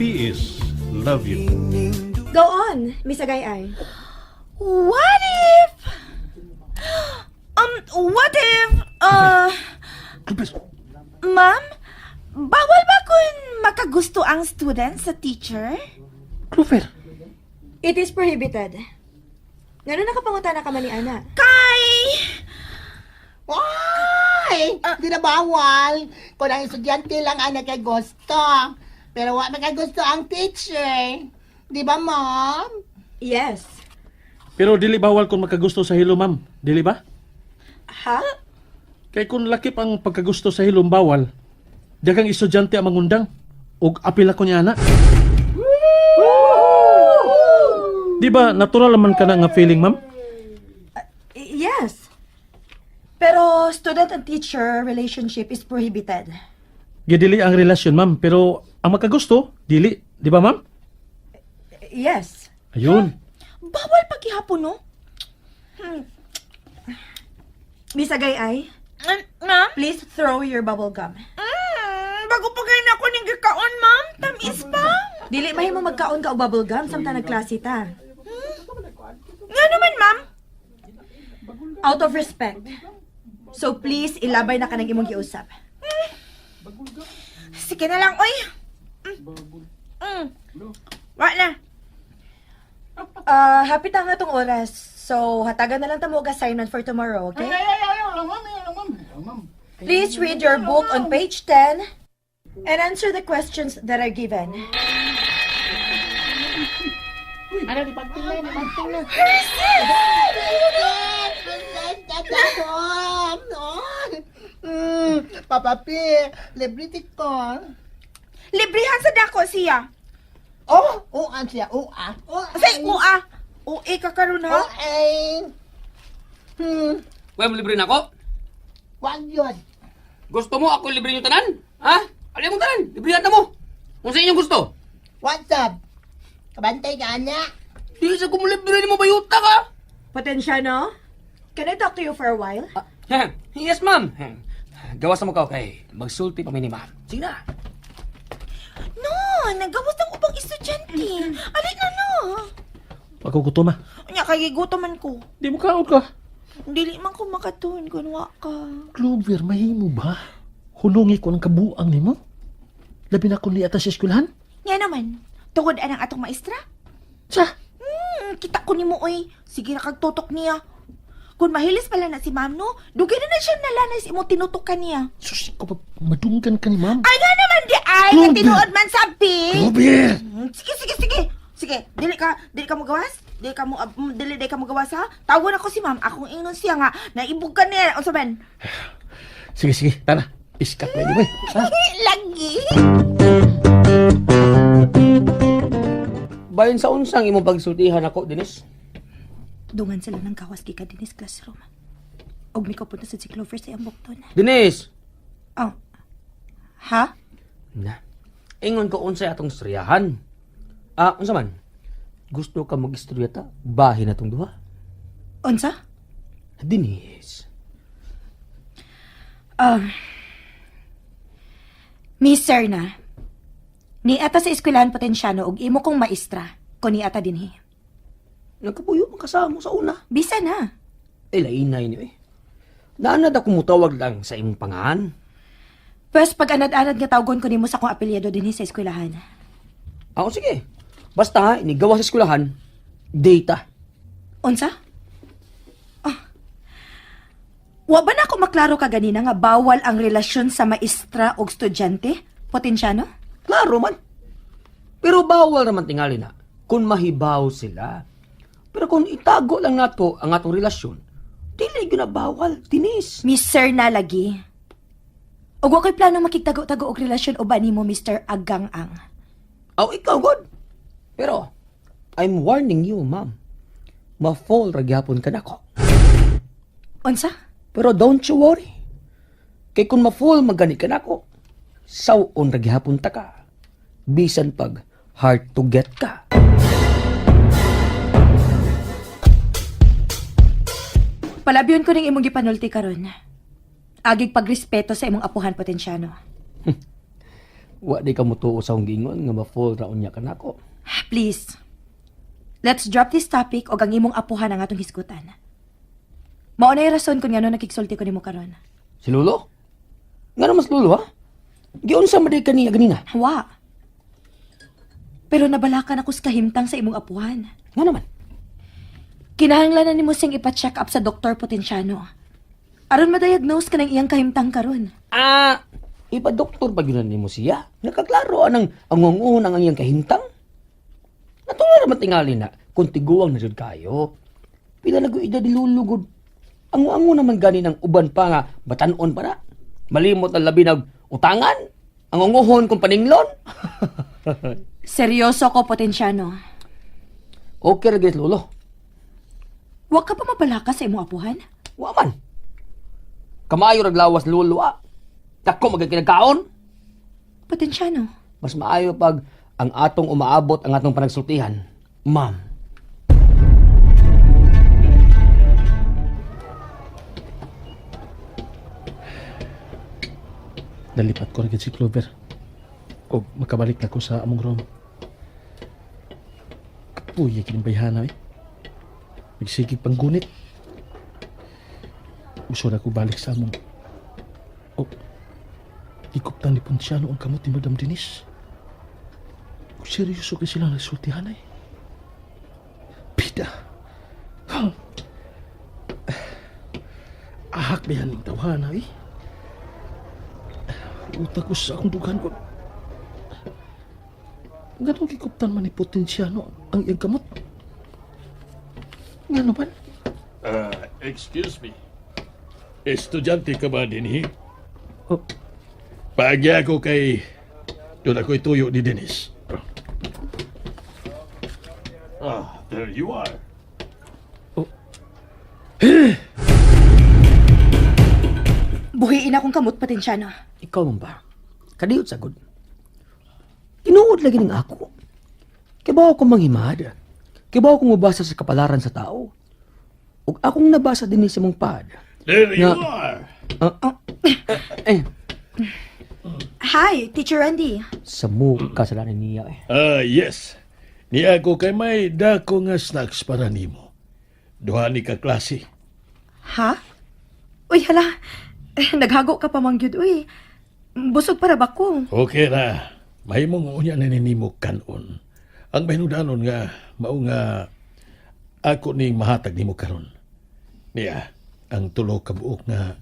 P.S. Love you. Go on, Miss Agayay. What if... What if... Ma'am, bawal ba kung makagusto ang student sa teacher? Clover. It is prohibited. Ngano nakapangutana ka man ni Ana? Kay... Ay! Di na bawal. Kung ang estudyante lang ang nagkagusto. Pero wa makagusto ang teacher. Di ba, ma'am? Yes. Pero dili bawal kung makagusto sa hilom, ma'am. Dili ba? Ha? Kay kung lakip ang pagkagusto sa hilom bawal, daghang estudyante ang mangundang ug apil ako niya ana. Di ba natural man kana nga feeling, ma'am? Yes. Pero student and teacher relationship is prohibited. Gidili ang relasyon, ma'am, pero ang makagusto, dili, di ba, ma'am? Yes. Ayun. Bawal pagihapon, no? Miss Agayay, Ma'am? please throw your bubble gum. Bago pa kayo na ako ning gikaon, ma'am. Tamis pa. Dili mahimo magkaon ka og bubble gum samtang nagklase ta. Nga naman, ma'am. Out of respect. So please ilabay na ka ng imong giusap. Sige na lang, oy. Wa na. Ah, happy ta nga tong oras. So hatagan na lang ta mo og assignment for tomorrow, okay? Ay, ay, ay, ay, ma'am, ay, ma'am, ay, ma'am. Please read your book on page 10 and answer the questions that are given. Present ako. Papa P, libre ko. Librihan sa dako siya. Oh, uan siya, ua. Ua. Say, ua. Ua ka karon ha? Ua. Kuya mo libre na ako? Wag yun. Gusto mo ako libre yung tanan? Ha? Alin mong tanan? Librihan na mo. Kung sa inyong gusto. What's up? Kabantay ka, anak. Di sa kumulibre ni mo bayuta ka. Potensyano, can I talk to you for a while? Ah, yes, ma'am. Gawas na mo ka, okay. Magsulti pa mi ni ma'am. Sige na. No, nagawas ang ubang estudyante. Alin na no. Ako gutom ah. Nya kay gigutom man ko. Di mo kaon ka. Dili man ko makatuon kun wa ka. Clover, mahimo ba? Hunungi ko ang kabuang nimo. Labi na kung niata sa eskwelahan. Nga naman, tungod anang atong maestra. Sa? Kita ko nimo oy. Sige ra kag tutok niya. Kung mahilis pala na si ma'am no, dugay na na siya nalanay sa imong tinutukan niya. Sus, ko pa, madunggan ka ni ma'am. Ay nga naman di ay, nga Clover! tinuod man sabi. Clover! Sige, sige, sige. Sige, dili ka mo gawas? Dili ka mo dili ka mo gawas ha? Tawgon ako si ma'am, akong ingnon siya nga naibog ka niya. Unsa man? Sige, sige, tara. Iskat na di ba? Ha? Lagi. Bayon sa unsang imong pagsultihan ako, Denise. Dungan sila ng gawas gikan dinis classroom. Og mikapunta sa si Clover sa iyang bukton. Denise! Oh. Ha? Na. Ingon ko unsay atong istoryahan. Ah, unsa man? Gusto ka mag-istorya ta? Bahin na tong duha. Unsa? Denise. Miss Serna, niata sa eskwelahan Potensyano og imo kong maestra, kun niata dinhi. Nagkapuyo man kasama sa una. Bisa na. Eh, lainay niyo eh. Naanad ako mutawag lang sa imong pangahan. Pwes pag anad-anad nga tawgon ko nimo sa akong apelyido dinhi sa eskwelahan. Ako sige. Basta ha, inigawa sa eskwelahan, data. Unsa? Ah. Wa ba na ako maklaro ka ganina nga bawal ang relasyon sa maestra og estudyante? Potensyano? Klaro man. Pero bawal naman tingali na kung mahibaw sila. Pero kung itago lang nato ang atong relasyon, dili gyud na bawal, tinis. Mr. Nalagi. Og wa ko'y plano makigtago-tago og relasyon uban nimo Mr. Agang-ang. Aw, ikaw god. Pero I'm warning you, ma'am. Ma-fall ra gyapon ka nako. Unsa? Pero don't you worry. Kay kung ma-fall magani ka nako, saw-on ra gyapon ta ka. Bisan pag hard to get ka. Palabyon ko ning imong gipanulti karon. Agig pagrespeto sa imong apuhan Potensyano. Wa di ka mutuo sa akong giingon nga ma-fall ra unya kanako. Please. Let's drop this topic og ang imong apuhan ang atong hisgutan. Mao na rason kung ngano nakigsulti ko nimo karon. Si Lulo? Ngano mas Lulo ha? Giunsa man di kaniya ganina? Wa. Pero nabalakan ako sa kahimtang sa imong apuhan. Nga naman. Kinahanglan na nimo siyang ipa-check up sa Dr. Potenciano. Aron ma-diagnose ka ng iyang kahimtang karon. Ah, ipa-doktor pa gyud na nimo siya. Nakaklaro anang angongon ang iyang kahimtang. Natural naman tingali na kung tiguang na jud kayo. Pila na edad ni Lolo gud. Ango-ango naman gani ng uban pa nga batan-on pa na. Malimot ang labi nag utangan. Angongohon kung paninglon. Seryoso ko, Potenciano. Okay ra gyud Lolo. Wa ka pa mabalaka sa imong apuhan? Wa man. Kamayo rag lawas Lolo ah. Dako magkinagkaon. Potenciano. Mas maayo pag ang atong umaabot ang atong panagsultihan. Ma'am. Nalipat ko rin si Clover. O makabalik na ko sa among room. Kapuya kining bayhana eh. Nagsigig panggunit. Gusto na ko balik sa among. O, ikuptan ni Ponciano ang kamot ni Madam Denise. Seryoso kay sila nagsultihan eh. Pida. Huh. Ahak ba yan ng tawhana eh? Utak ko sa akong dughan ko. Ganong gikuptan man ni Potensiano ang iyang kamot. Ngano man? Excuse me. Estudyante ka ba dinhi? Oh. Paagya ko kay... Doon ako'y tuyo ni Dennis. Ah, there you are. Oh. Buhiin akong kamot, Potenciano. Ikaw man ba? Kadiyot sagod. Tinuod lagi ning ako. Kibaw ko manghimad. Kibaw ko mabasa sa kapalaran sa tao. Ug akong nabasa din sa mong pad. There you Nga- are. Eh, Hi, Teacher Randy. sa mo kasalanan niya eh. Ah, yes. Niya ako kay may dako nga snacks para nimo. Duha ni ka klase. Ha? Uy, hala. Eh, naghago ka pa mang gyud, uy. Busog para ba ko? Okay ra. Mahimong unya na nimo kanon. Ang mahinudanon nga mao nga ako ning mahatag nimo karon. Niya ang tulo ka buok nga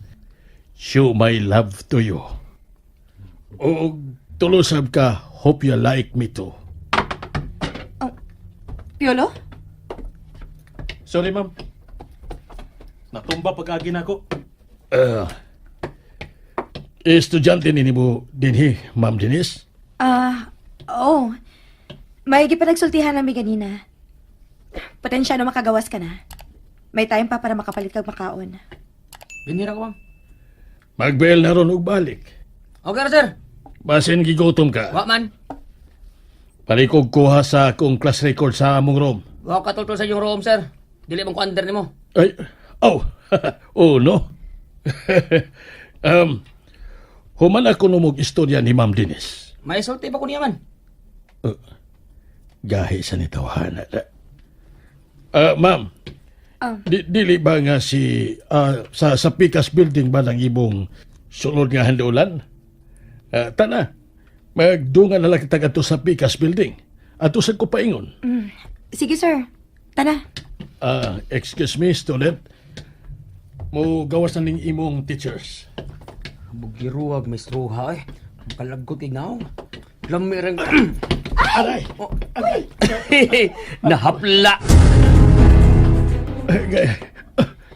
show my love to you. O tulo sab ka hope you like me too. Piolo? Sorry, ma'am. Natumba pag-agi na ako. Estudyante ni nimo dinhi, Ma'am Denise. Ah, oo. May gipanagsultihan namin ganina. Potensyano makagawas ka na. May time pa para makapalit kag makaon. Binira ko ma'am. Magbel na ron og balik. Okay ra sir. Basin gigutom ka. Wa man. Palikog kuha sa akong class record sa among room. Wa ka tultol sa inyong room sir. Dili man ko under nimo. Ay, oh, oh no. um, human ako numog istorya ni Ma'am Denise. May sulti pa ko niya man. Gahi sa nitawhana. Ah, ma'am. Dili ba nga si sa Picas Building ba ng ibong sulod nga handulan? Tana, magdungan na lang kita kadto sa Picas Building. Ato sa kupaingon. Sige, sir. Tana. Excuse me, student. Mo gawas na ning imong teachers. Bugiruag maestroha eh. Makalaggot kay naong. Lami rang Aray! Aray! Nahapla.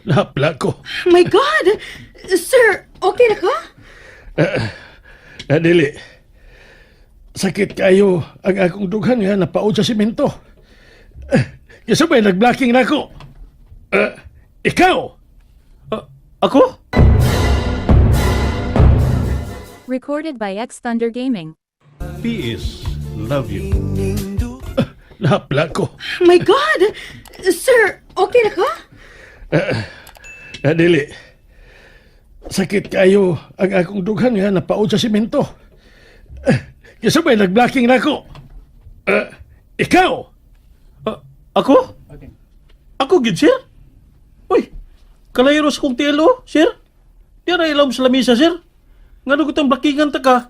Napla ko. My God! Sir, okay na ka? Dili. Sakit kayo ang akong dughan nga napaod sa simento. Kasi may nagblocking na ako. Ikaw! Ako? Recorded by X Thunder Gaming. P.S. Love you. Napla ko. My God! Sir, okay na ka? Dili. Sakit kayo ang akong dughan nga napaod sa simento. Kinsa may nag-blocking nako? Ikaw! Ako? Ako gid, sir? Uy, kalayro sa kong telo, sir. Di na ilawom sa lamisa, sir. Nga ko itong blockingan ta ka.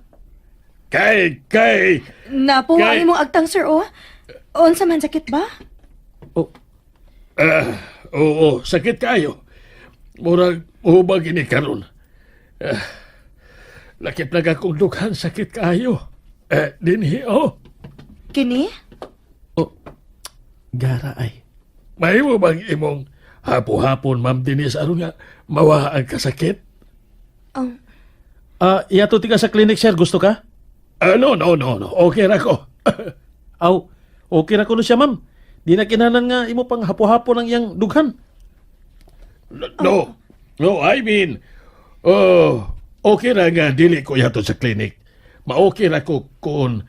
Kay, kay, Napuha ang imong agtang, sir, oh. Unsa man sakit ba? Oh, Ah, oo, sakit kayo. Murag hubag ini karon. Ah, lakip na akong dughan, sakit kayo. Eh, dinhi, oh. Kini? Oh, gara ay. Mahimo bang imong hapo-hapon, Ma'am Denise, aron nga mawa ang kasakit? Oh. Ah, iyato tika sa clinic, sir. Gusto ka? Ah, no, no, no, no. Okay ra ko. Aw, okay ra ko no siya, ma'am. Di na kinahanglan nga imo pang hapo-hapo ng iyang dughan. No, no, I mean, oh, okay ra nga dili ko yato sa clinic. Ma-okay ra ko kung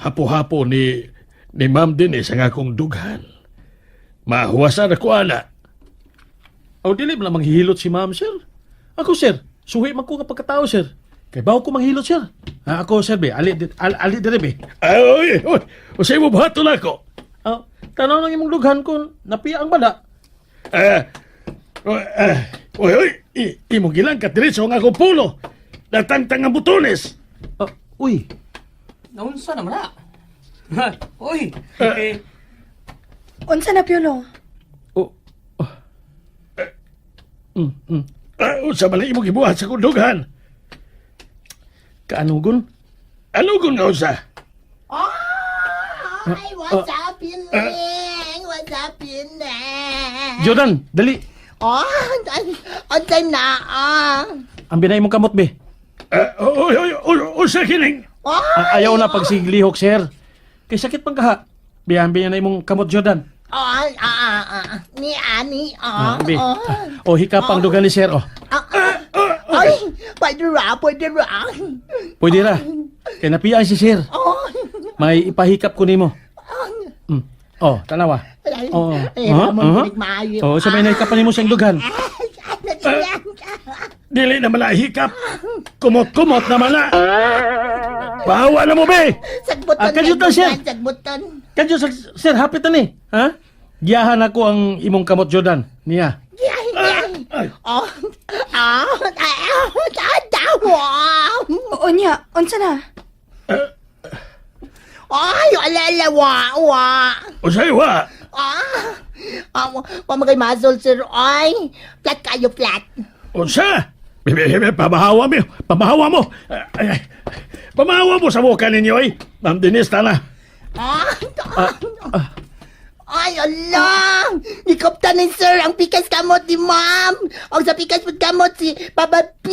hapo-hapo ni Ma'am Denise ang akong dughan. Mahuwasan ako, ana. Aw, dili man lang manghihilot si ma'am, sir. Ako, sir, suhi man ko nga pagkatao, sir. Kay bawo ko manghilot, sir. Ah, ako, sir, be, ali, ali, ali dire, be. Ay, oy, oy, usay mo buhaton ako. Ah, tanaw nang imong dughan kung napiya ang bala. Ah, oy, ah, oy, oy, imong gilangkat diretso ang akong pulo. Natangtang ang butones. Ah, uy, Naunsa naman na? Uy! Eh. Unsa na, Piolo? Oh. Oh. Ah, unsa man lang imong gibuhat sa akong dughan? Kaanugon? Ano kung nga unsa? Ay, what's up, Piling? What's up, Piling? Jordan, dali. Oh, on time na, ah. Ang binay mong kamot, be. Ah, oy, oy, oy, unsa kining? Oh, Ah, ayaw na pagsiglihok, sir. Kay sakit pang kaha. Biyan, biyan na imong kamot, Jordan. oh, ah, ah, ah. Ni, ah, ni, Ah, ah, be. oh. Oh, hikap ang dugan ni sir, oh. Ah, ah. Ay, pwede ra, pwede ra. Pwede ra. Kay napiya si sir. Oh, May ipahikap ko nimo. Oh, tanawa. ay, Oh. ay, Ah, Ramon, ah. pinig maayo. Oh, sa may nahikapan nimo siyang dughan. Ay, Dili na man hikap. Kumot-kumot naman na. Bawa na mo, be. Sagbuton, Ah, kadyutan, sir. sagbuton. Kadyo sir, sir hapit na ni. Ha? Giyahan ako ang imong kamot, Jordan. Niya. Ay, ay. Oh, ah, ah, ah, ah, Oo niya, unsa na? Ay, ala, ala, wa, wa. Unsay wa? Ah, ah, wa, wa magay muscle, sir. Ay, flat kayo, flat. Unsa? Bebe, bebe, pamahawa mo. Pamahawa mo. Ay, ay. Pamahawa mo sa buka ninyo, ay. Ma'am Denise, tana. Ah, ay, ala! Nikopta ni sir ang pikas kamot ni ma'am. O sa pikas pud kamot si Papa P.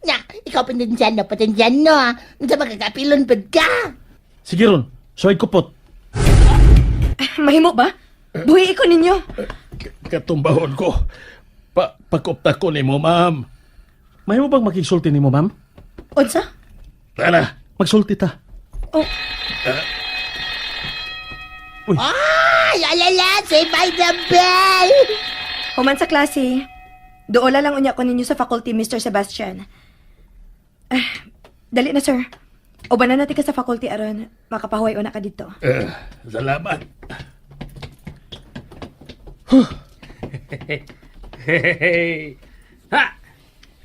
Na, ikaw patensyano, patensyano ah. Unsa magkakapilon pud ka? Sige ron, soy kupot. Mahimo ba? Buhi ko ninyo. Katumbahon ko. Pakupta ko ni mo, ma'am. Mahimo bang makigsulti nimo, ma'am? Unsa? Tana. Magsulti ta. Oh, Ay, alala, say by the bell. Human sa klase. Doola lang unya ko ninyo sa faculty, Mr. Sebastian. Ah, dali na, sir. Uban na natin ka sa faculty aron makapahuway una ka dito. Eh, salamat. Ha!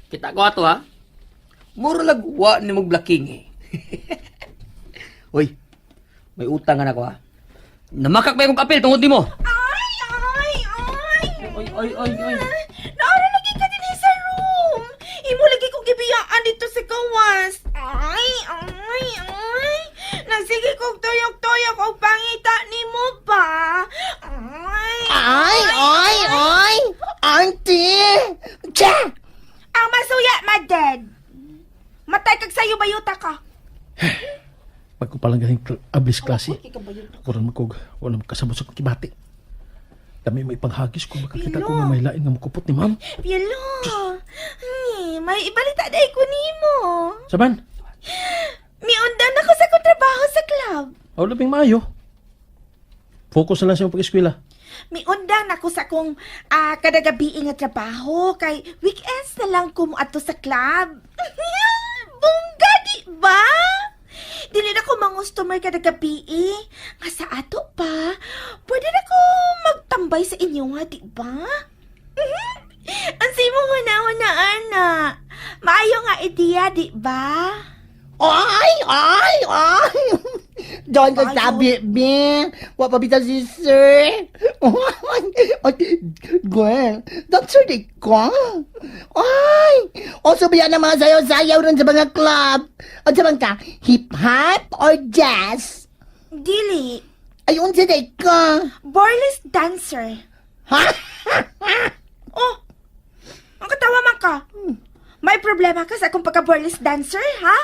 Kita ko ato ha. Mura lag wa ni mo blocking eh. Uy, may utang na ako ha. Namakak pa yung kapil tungod nimo. Ay, ay, ay! Oy, oy, oy, oy. Naara lagi ka din sa room. Imo lagi kong gibiyaan dito sa gawas. Ay, ay, ay. Nagsige kog tuyok-tuyok og pangita nimo ba? Ay. Ay, ay, ay! Auntie! Tsa! Ang masuya, maded. Matay kag sayo bayuta ka. Pagko palang ganing ablis klase. Kuran mo kog wala mo kasabot sa kibati. Dami may panghagis kung makakita ko nga may lain nga mukupot ni ma'am. Pielo. Ay, may ibalita day ko nimo. Saban, Miundan ako sa akong trabaho sa club. aw labing maayo. Focus na lang sa imong pag-eskwela. Miundang nako sa akong kada gabi nga trabaho kay weekends na lang ko moadto sa club. Bongga di ba? Dili na ko mangustomer kada gabi eh. Nga sa ato pa, pwede na ko magtambay sa inyo nga, di ba? Mhm. Ang simo mo na na ana. Maayo nga ideya, di ba? Ay, ay, ay! Doon ka Ayun. sabi, be. Wa pa bitaw si sir. Ay, Gwen, doctor di ko. Ay, oso ba yan ang mga sayaw-sayaw ron sa mga club? O sa mga ka, hip-hop or jazz? Dili, Ay, unsa di ka? burlesque dancer. Ha? Oh, ang katawa man ka. May problema ka sa akong pagka-burlesque dancer, ha?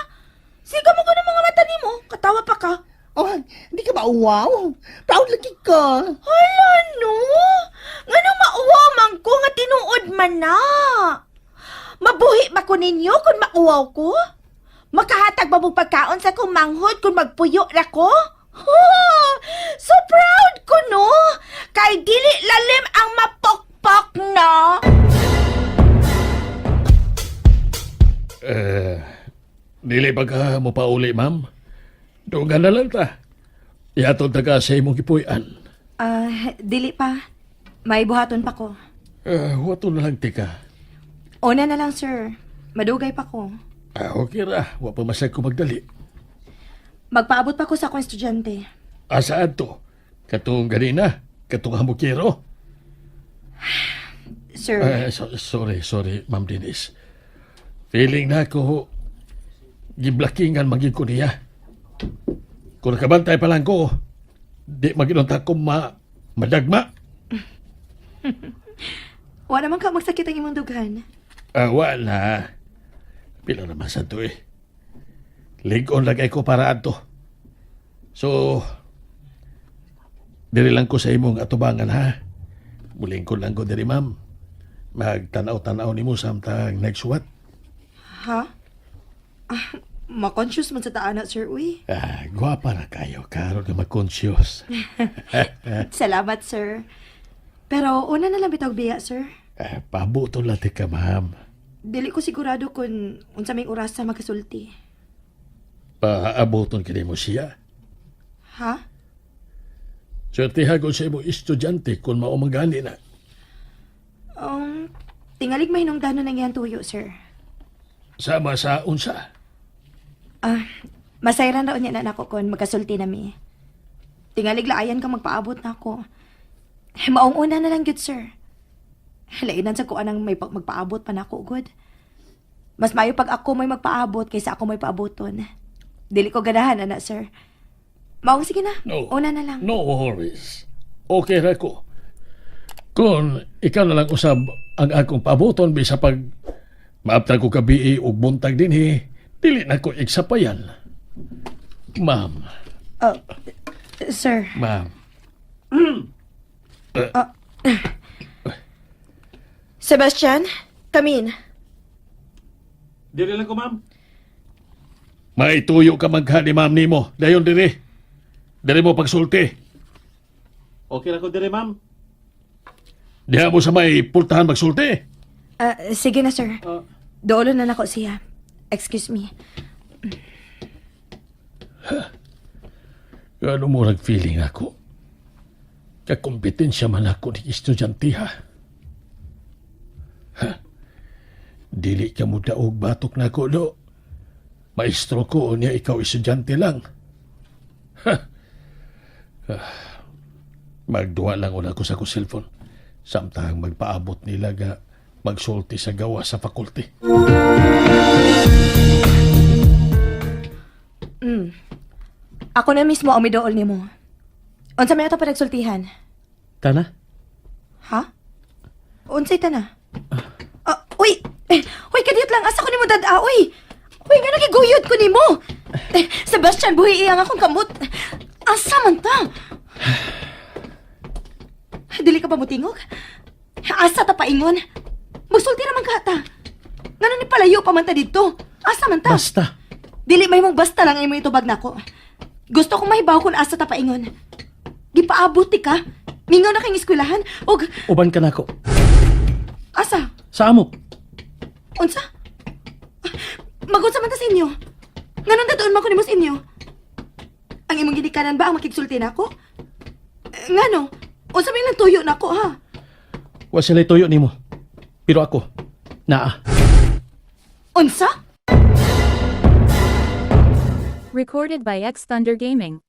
Siga mo ko ng mga mata nimo, katawa pa ka. Oh, hindi ka ba wow? Proud lagi ka. Hala, no! Ngano mauwaw man ko nga tinuod man na? Mabuhi ba ko ninyo kung mauwaw ko? Makahatag ba mo pagkaon sa akong manghod kung magpuyo ra ko? Ha, so proud ko, no? Kay dili lalim ang mapokpok, no? Eh, dili ba ka mo pauli, ma'am? Dugan na lang ta. Iatod ta ka sa imong gipuy-an. Ah, dili pa. May buhaton pa ko. Eh, wato na lang tika. Una na lang, sir. Madugay pa ko. Ah, okay ra. Wa pa masag ko magdali. Magpaabot pa ko sa akong estudyante. Asaan to? Katong ganina? Katong hamukero? Sir, Eh, sorry, sorry, Ma'am Denise. Feeling na ako, giblakingan maging ko niya. Kung nakabantay pa lang ko, di maginunta ko madagma. wa naman ka magsakit ang imong dughan. Ah, wala. Pila naman sa to eh. Ligon lagay ko para adto. So, diri lang ko sa imong atubangan ha. Mulingkod lang ko diri ma'am. Magtanaw-tanaw nimo samtang nagsuwat. Ha? Ah, ma-conscious man sa taana, sir. Uy. Ah, gwapa na kayo karon nga mag-conscious. Salamat, sir. Pero una na lang bitaw biya, sir. Eh, pabuto lang ti ka, ma'am. Dili ko sigurado kung unsa may oras sa magkasulti. Paabuton kini mo siya. Ha? Swertiha ko sa imong estudyante kung mao man gani na. Tingalig may hinungdanon ang iyang tuyo, sir. Sama sa unsa. Ah, masayran raon niya na nako kon magkasulti nami. Tingalig laayan ka magpaabot na ako. Maong una na lang gyud, sir. Lainan sa kuan ang may magpaabot pa nako gud. Mas maayo pag ako may magpaabot kaysa ako may paaboton. Dili ko ganahan ana, sir. Maong sige na. No. Una na lang. No worries. Okay ra ko. Kung ikaw na lang usab ang akong paaboton bisa pag maabtag ko gabi og buntag dinhi, dili na ko igsapayan. Ma'am, Oh, sir. ma'am. Sebastian, come in. Dili lang ko, ma'am. Maituyo ka magha ni ma'am nimo. Dayon diri. Diri mo pagsulti. Okay lang ko diri, ma'am. Diha mo sa may pultahan magsulti. Ah, sige na, sir. Ah. Doolo na nako siya. Excuse me. Ano mo nag-feeling ako? Kakompetensya man ako ni estudyante ha. Ha? Dili ka mo daog batok na ko do. Maestro ko niya ikaw estudyante lang. Ha? Ah. Magduwa lang una ko sa ko cellphone. Samtang magpaabot nila ga magsulti sa gawa sa faculty. Ako na mismo ang midool nimo. Unsa may ato panagsultihan? Tana? Ha? Unsay ta na? Ah, uy! Eh, uy, kadiyot lang. Asa ko nimo dada? Uy! Uy, nga nagiguyod ko nimo. Eh, Sebastian, buhi iyang akong kamot. Asa man ta? Dili ka pa mutingog? Asa ta paingon? Magsulti raman ka ta. Ngano ni palayo pa man ta didto? Asa man ta? Basta. Dili may mong basta lang ay mo itubag nako. Gusto kong mahibaw kung asa ta paingon. Gipaabot ti ka. Mingaw na kang eskwelahan og Uban ka nako. asa? Sa amo. Unsa? Magunsa man ta sa inyo. Nganong datuon man ko nimo sa inyo? Ang imong ginikanan ba ang makigsulti nako? Eh, ngano? Unsa may lang tuyo nako ha? Wa sila tuyo nimo. Pero ako, naa. Unsa? Recorded by X Thunder Gaming.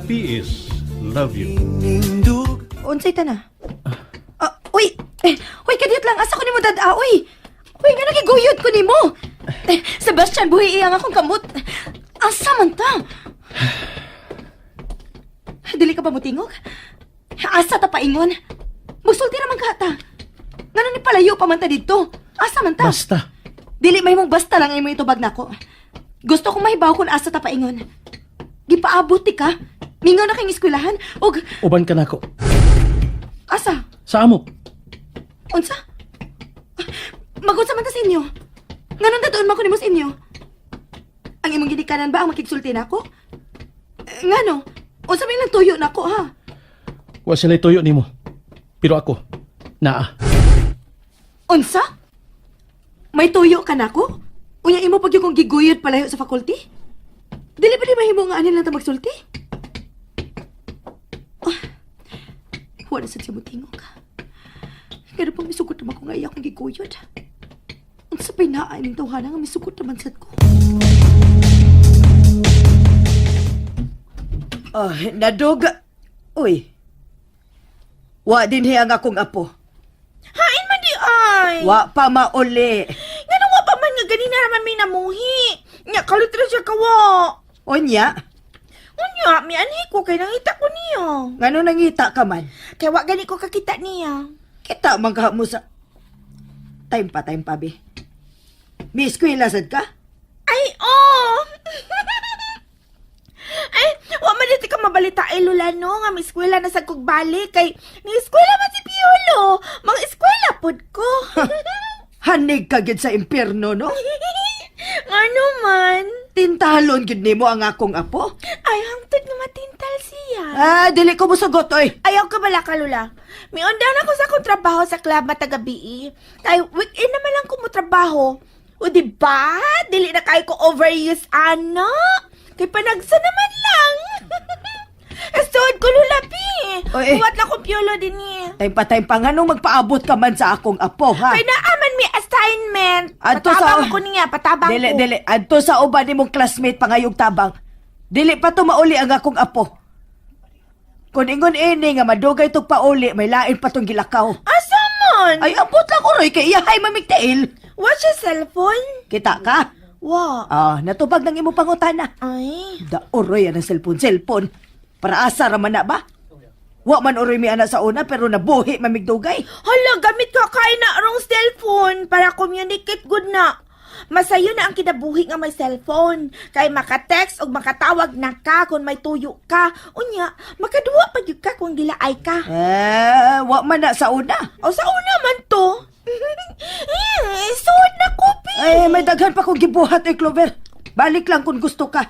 P.S. Love you. Unsay ta na? Ah, uy! Eh, uy, kadiyot lang. Asa ko nimo dad-a, uy! Uy, nga nagiguyod ko nimo! Eh, Sebastian, buhi iyang akong kamot. Asa man ta? Dili ka ba mutingog? Asa ta paingon? Magsulti raman ka ta. Ngano ni palayo pa man ta didto? Asa man ta? Basta. Dili may mong basta lang imo itubag nako. Gusto kong mahibaw kung asa ta paingon. Gipaabot ti ka. Mingaw na kang eskwelahan og Uban ka nako. asa? Sa amo. Unsa? Magunsa man ta sa inyo. Nganong datuon man ko nimo sa inyo? Ang imong ginikanan ba ang makigsulti nako? Eh, ngano? Unsa may lang tuyo nako ha? Wa sila tuyo nimo. Pero ako, naa. Unsa? May tuyo ka nako? Unya imo pag yung kong giguyod palayo sa faculty? Dili ba di mahimo nga anin lang ta magsulti? Ah, wala sa siya motingog. Pero pang misugot naman ko nga iya akong giguyod. Unsa pa'y naa ining tawhana nga misugot naman sad ko. Ah, naduga. Uy. Wa din ang akong apo. Hain man di ay. Wa pa mauli. Ngano wa pa man nga ganina raman may namuhi. Nya kalit ra siya kawa. Unya, Unya, mianhi ko kay nangita ko niya. ngano nangita ka man? Kay wa gani ko kakita niya. Kita man ka mo sa... Time pa, be. May eskwela sad ka? Ay, oh! Ay, wa man dito ka mabalita ay lula no nga may eskwela na sa kog balik kay ni eskwela man si Piolo. Mga eskwela pod ko. Hanig ka gid sa impyerno, no? Ngano man? Tintalon gid nimo ang akong apo. Ay, hangtod nga matintal siya. Ah, dili ko mosugot, oy. Ayaw ka bala ka, Lula. Miundahan ako sa akong trabaho sa club matagabi. Kay weekend naman lang ko mo trabaho. O di ba? Dili na kayo ko overuse ano. Kay panagsa naman lang. Estod ko Lula pi. Oy, eh. Huwat na kong piolo din eh. Time pa, nganong magpaabot ka man sa akong apo, ha? Kay naaman may assignment. Adto sa- Patabang ko niya, patabang Dili, ko. dili. Adto sa uban nimong classmate pangayog tabang. Dili pa to mauli ang akong apo. Kung ingon ini nga madugay tog pauli, may lain pa tong gilakaw. Asa man? Ay, ambot lang uroy kay iyahay mamigtail. What's your cellphone? Kita ka? Wa. Ah, natubag ng imo pangutana. Ay. Da uroy ang cellphone, cellphone. Para asa ra man na ba? Wa man uroy mi ana sa una pero nabuhi mamigdugay. Hala, gamit ka kay na rong cellphone para communicate good na. Masayo na ang kinabuhi nga may cellphone. Kay maka-text o makatawag na ka kung may tuyo ka. Unya, makaduwa pa gyud ka kung gilaay ka. Eh, wa man na sa una. O sa una man to. Eh, Suod na ko, pi. Eh, may daghan pa kong gibuhat eh, Clover. Balik lang kung gusto ka.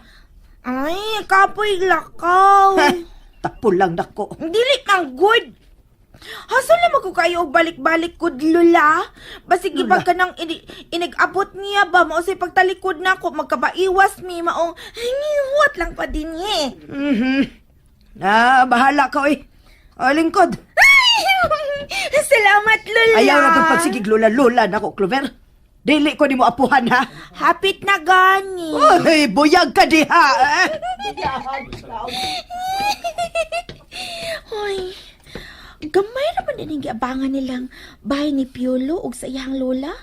Ay, kapoy lakaw. Ha, tapol lang nako. Dili kang good. Hasol naman ko kayo og balik-balik kod lula. Basig Lula. iba ka nang inigabot niya ba mao say pagtalikod na ako magkabaiwas mi maong hingiwat lang pa din eh. Mhm. Ah, bahala ka oy. O, lingkod. Salamat lula. Ayaw na kong pagsigig lula-lula nako, Clover. Dili ko nimo apuhan ha. Hapit na gani. Uy, buyag ka diha. Eh. Hoy. Gamay ra man din ang giabangan nilang bahay ni Piolo ug sa iyang lola.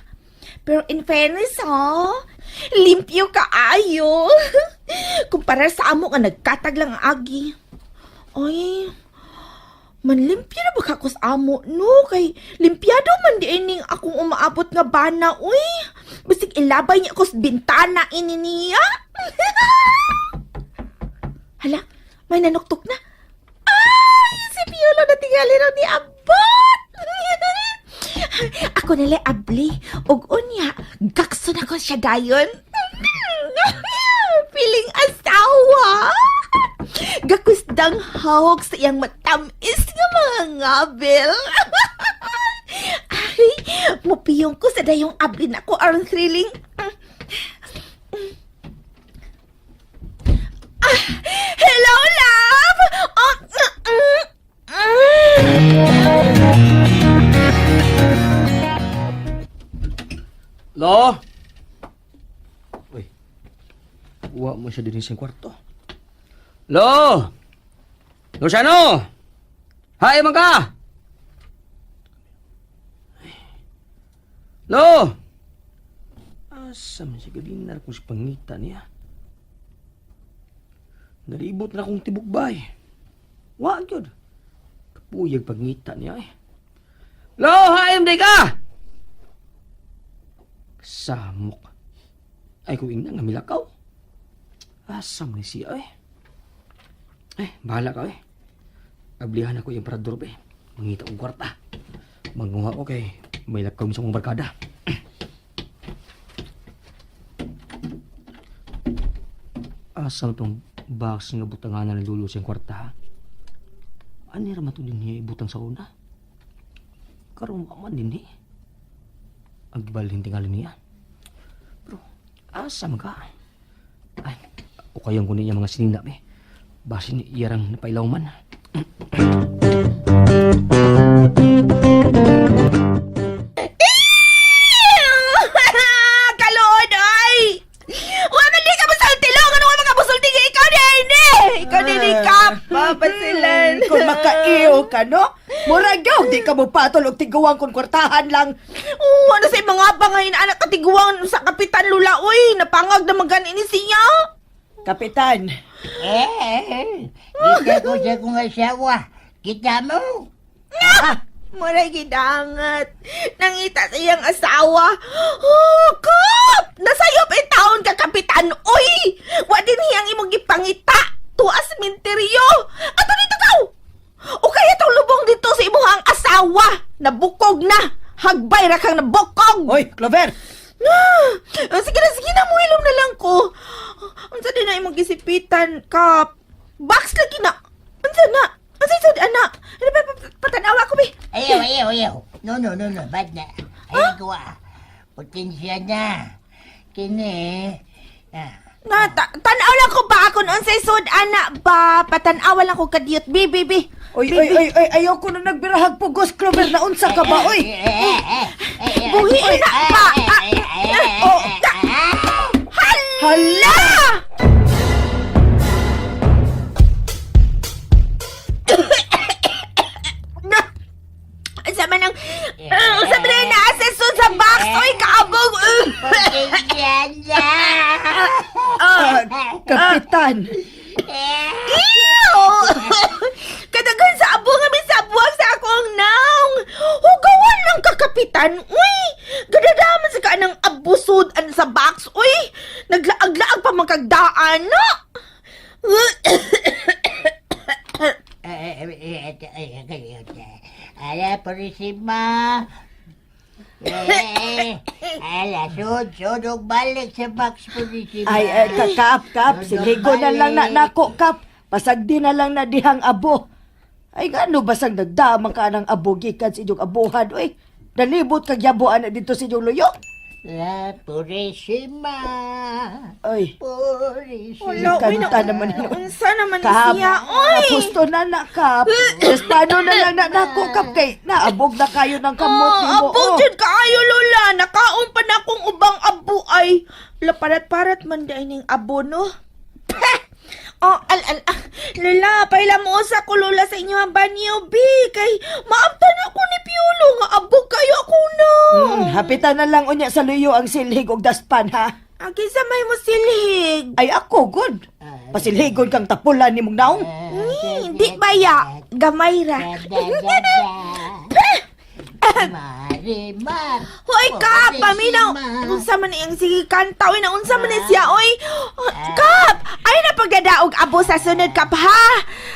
Pero in fairness, ha, limpyo kaayo. Kumpara sa amo nga nagkatag lang ang agi. Ay, manlimpyo na ba ka ko sa amo? No, kay limpyado man di ining akong umaabot nga bana, uy. Bisig ilabay niya ako sa bintana ini niya. Hala, may nanuktok na. Ay, si Piolo na tingali raw ni Abot! Ako nila abli, ug unya, gakso na ko siya dayon. Piling asawa! Gakusdang hawak sa iyang matamis nga mga ngabil. Ay, mupiyong ko sa dayong abli na ko aron thrilling. Hello, love! Oh, Lo? Uy. Wa mo siya din sa kwarto. Lo! Luciano! Hay man ka! Lo! Asa man siya galinar kung si pangita niya. Nalibot na akong tibok bay. Wa gyud. Kapuyag pangita niya eh. Lo, haim di ka! Samok. Ay kung ingna nga milakaw. Asa man ni siya eh. Eh, bahala ka eh. Ablihan ako yung parador eh. Mangita kong kwarta. Manguha ko kay may lakaw sa akong barkada. Asa na tong box nga butanganan ni Lolo siyang kwarta ha? Ano raman to din niya ibutang sa una? Karon wa man din eh. Ang gibalhin tingali niya. Pero, asa man ka? Ay, o kayang kunin niya mga sinina eh. Basin iyarang napailaw man. Kalood, ay! Wa man di ka musulti long! Ano wa man ka musulti nga ikaw di ay ni! Ikaw di ni Kap! Papasilan! Kung makaiyo ka, no? Murag yaw, di ka mo patol og tiguang kung kwartahan lang. Oo, ano sa mga pangayin anak katiguang sa Kapitan Lula, uy! Napangag na magani ni siya! Kapitan, Eh, kita ko sa kong asawa. Kita mo? Ah! Maray gidangat. Nangita sa iyang asawa. Oh, Kap! Nasayop in taon ka, Kapitan! Uy! Wa din hiyang imong gipangita. Tuas sementeryo. Ato dito kaw! O kaya tong lubong dito sa imuhang asawa. Nabukog na. Hagbay ra kang nabukog. Hoy, Clover! Ah, sige na, sige na, muhilom na lang ko. Unsa din na imong gisipitan, Kap? Box lagi na. Unsa na? Unsa sad ana? Ano ba patanawa ko bi? Ayaw, ayaw, ayaw. No, no, no, no. Bad na. Ayaw ko ah. Potensya na. Kini. Ah. Na, tanaw lang ko ba ako unsay sud ana ba? Patanawa lang ko kadiyot. Bi, bi, bi. Oy, oy, oy, oy, ayaw ko na nagbirahag pugos, Clover, na unsa ka ba, oy? Buhi na pa. Ah, oh, Hala! Na! Unsa man ang unsa man ang naa sa sud sa box? Oy, kaabog. Potensya na. Ah, Kapitan, Ew! Kadaghan sa abo nga may sabuag sa akong naong. Hugawan lang ka, kapitan. Uy! Gadadaman sa ka ng abusod an sa box. Uy! Naglaag-laag pa magkagdaan, no? Ala, purisima. Eh, ala, sud, sud, og balik sa box, purisima. ay, ay, kakap, kap, silhigo na lang na nako, kap. Pasagdi na lang na dihang abo. Ay, ngano basang nagdamang ka ng abo gikan sa inyong abuhan, oy. Nalibot kag yabuan na dito sa inyong luyo. La purisima. Oy, Purisima. Wala, uy, Kanta naman yun. Unsa naman ni Kap, siya, uy! kapusto na na, kap. Just paano na lang na nako, kap, kay naabog na kayo ng kamot Oh, nimo. abog oh. jud kaayo lola. Nakaon pa na akong ubang abo ay. La parat-parat man dai ning abo no. Peh! Oh, al al ah. Lola, paila mo usa ko lola sa inyo ang banyo bi kay maamtan ako ni Piolo nga abog kayo ako na. Hapitan na lang unya sa luyo ang silhig og daspan, ha? Agi sa may mo silhig. Ay ako, good. Pasilhigon kang tapulan ni mong naong. Di baya, gamay ra. Marimar. Hoy Kap, paminaw. Unsa man iyang sige kanta oy na unsa man ni siya oy. Kap, ay na pagdadaog abo sa sunod Kap ha.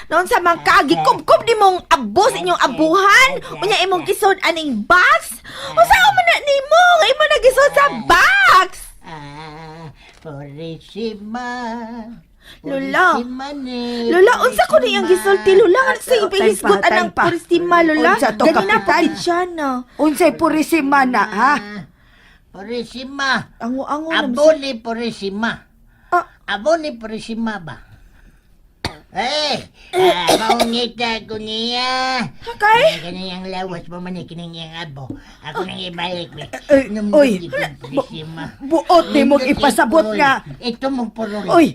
Naunsa man ka gikubkob ni mong abo sa inyong abuhan. Unya imong gisod aning box. Unsa man na nimo nga imo na gisod sa box? Ah, purisima. Lola. Purisima ni, Lola, unsa ko ni iyang gisulti Lola? Nga sa Oh, time pa, ipisgot time anang pa. purisima Lola. Unsa to, Ganina Kapitan? pa siya na. Unsay purisima na, ha? Purisima. Ango-ango na Abo ni purisima. Ah. Abo ni purisima ba? Eh, maungita ko niya. Okay? Kaniyang lawas mo man kining iyang abo. Ako nang ibalik. Eh, oy. Buot ni mong ipasabot nga. Ito mong purol. Oy,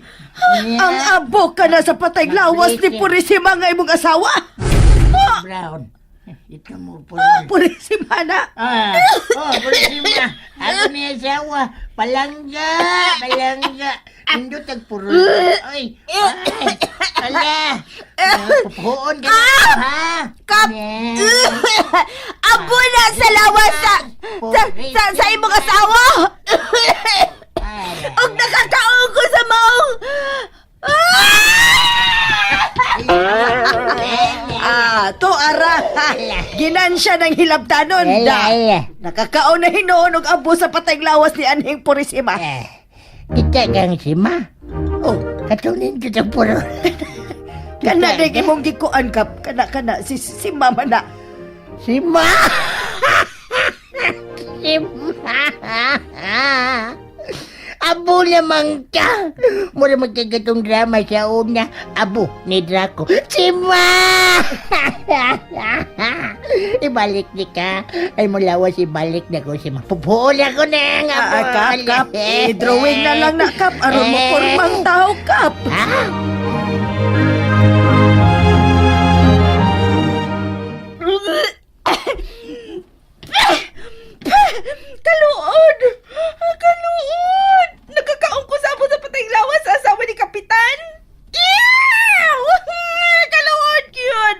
ang abo ka na sa patay lawas ni Purisima nga imong asawa. Brown. Ito mo purol. Purisima na. Ah, oh, Purisima. Ako ni asawa. Palangga, palangga. Indot ang purol. Ay, ay, ala. Pupuon ka na, ha? Kap! Abo na sa lawas sa imong asawa! Og nakakaon ko sa maong... Ah, to ara. Ginansya ng hilabtanon. Da. Nakakaon na hinuon og abo sa patay lawas ni anhing Purisima. Eh, Kita kang sima. Oh, Katunin kita purol. kana na imong gikuan kap. Kana kana si mama na. Sima! Sima! Abo lamang ka! Mura magkagatong drama sa una. Abo ni Draco. Sima! Ibalik ni ka. Ay mulawas ibalik na ko sima. Pupuol ako na ang abo. Ah, kap, kap. I-drawing na lang na kap. Aron mo pormang tao kap. Ha? Kaluod! Kaluod! Nagkakaon ko sa abo sa patay lawas sa asawa ni Kapitan! Ew! Kaluod yun!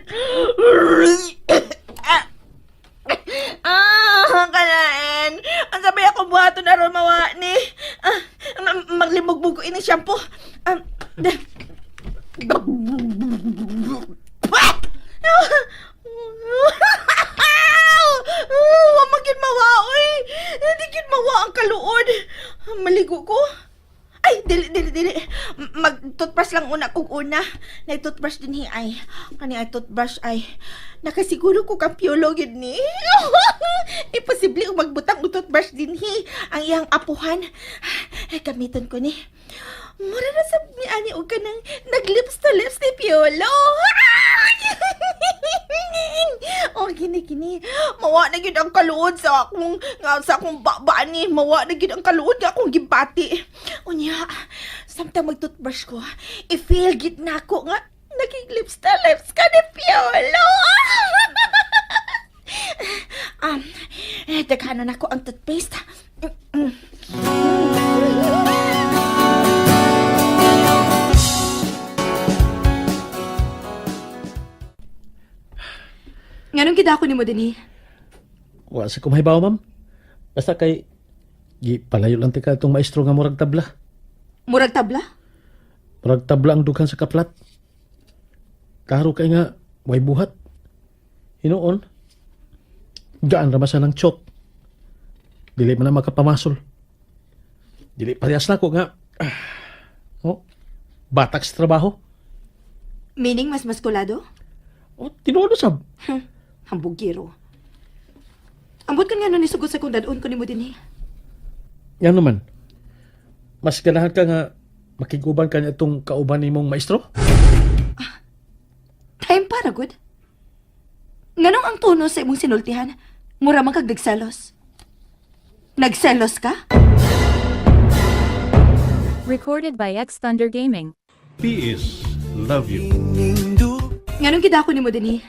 Ah, kalain. Ang sabay ako buhaton aron mawa ni. Ah, maglimugbog ko ini shampoo. Ah, Wa man gyud mawa oy. Hindi gyud mawa ang kaluod. Maligo ko. Ay, dili dili dili. Mag toothbrush lang una kog una. Nay toothbrush din hi ay. Kani ay toothbrush ay. Nakasiguro ko kang piolo gyud ni. Imposible og magbutang og toothbrush din hi ang iyang apuhan. Ay, gamiton ko ni. Mura na sa ni ani og kanang nag-lips to lips ni Piolo. Oh, gini gini. Mawa na gyud ang kaluod sa akong nga sa akong baba ni. Mawa na gyud ang kaluod nga akong gibati. Unya, samtang mag-toothbrush ko, i-feel gid nako nga naging lips to lips ka ni Piolo. Daghanon ako ang toothpaste. Nganong gidako nimo dinhi? Wa sa kumahibaw, ma'am. Basta kay gi palayo lang tika itong maestro nga murag tabla. Murag tabla? Murag tabla ang dughan sa kaplat. Klaro kay nga way buhat. Hinuon. Gaan ra man sa ng chok. Dili man na makapamasol. Dili parehas na ko nga. Oh, batak sa trabaho. Meaning mas maskulado? Oh, tinuod na sab. Hambugiro. Ambot kan nga ni sugot sa kung dadon ko nimo dinhi. Yan naman. Mas ganahan ka nga makiguban ka niya itong kauban nimong maestro? Time para good. Nganong ang tono sa imong sinultihan? Mura man kag nagselos. Nagselos ka? Recorded by X Thunder Gaming. PS love you. Nganong gidako nimo dinhi?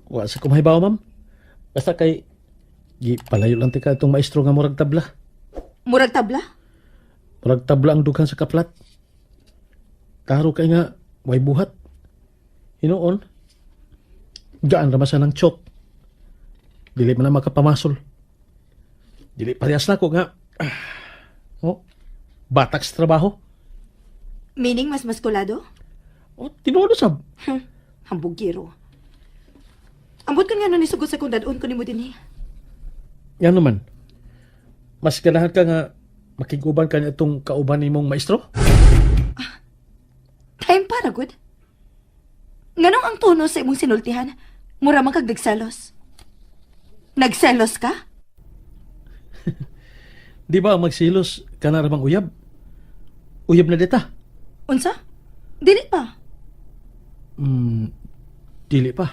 Wa sa kumahibaw, ma'am. Basta kay gi palayo lang tika itong maestro nga murag tabla. Murag tabla? Murag tabla ang dughan sa kaplat. Klaro kay nga way buhat. Hinuon. Gaan ra man sa ng chok. Dili man na makapamasol. Dili parehas na ko nga. Oh, batak sa trabaho. Meaning mas maskulado? Oh, tinuod na sab. Hambugiro. Ambot kan nga ni sugot sa kung dadon ko nimo dinhi. Yan naman. Mas ganahan ka nga makiguban ka niya itong kauban nimong maestro? Time para good. Nganong ang tono sa imong sinultihan? Mura man kag nagselos. Nagselos ka? Di ba ang magsilos ka na ramang uyab? Uyab na dita. Unsa? Dili pa. Dili pa.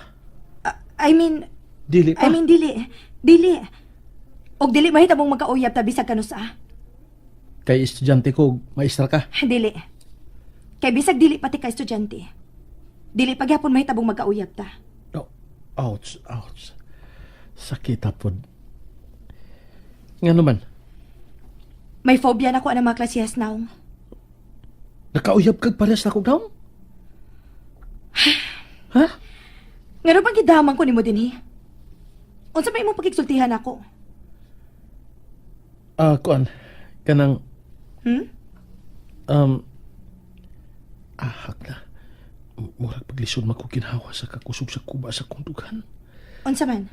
I mean, Dili pa. I mean dili. Dili. Og dili mahitabong magkauyab ta bisag kanusa. Kay estudyante ko, maestra ka. Dili. Kay bisag dili pati ka estudyante. Dili pagyapon mahitabong magkauyab ta. Oh, ouch, ouch. Sakit pod. Nga naman, May phobia na ko anang mga klasiyas naong. nakauyab kag parehas na kog daw? Ha? Ngano bang gidamang ko nimo dinhi? Unsa may imong pagigsultihan ako? Ah, kuan, kanang, ahak na. Murag paglisod man ko ginhawa sa kakusog sa kuba sa kong dughan. Unsa man?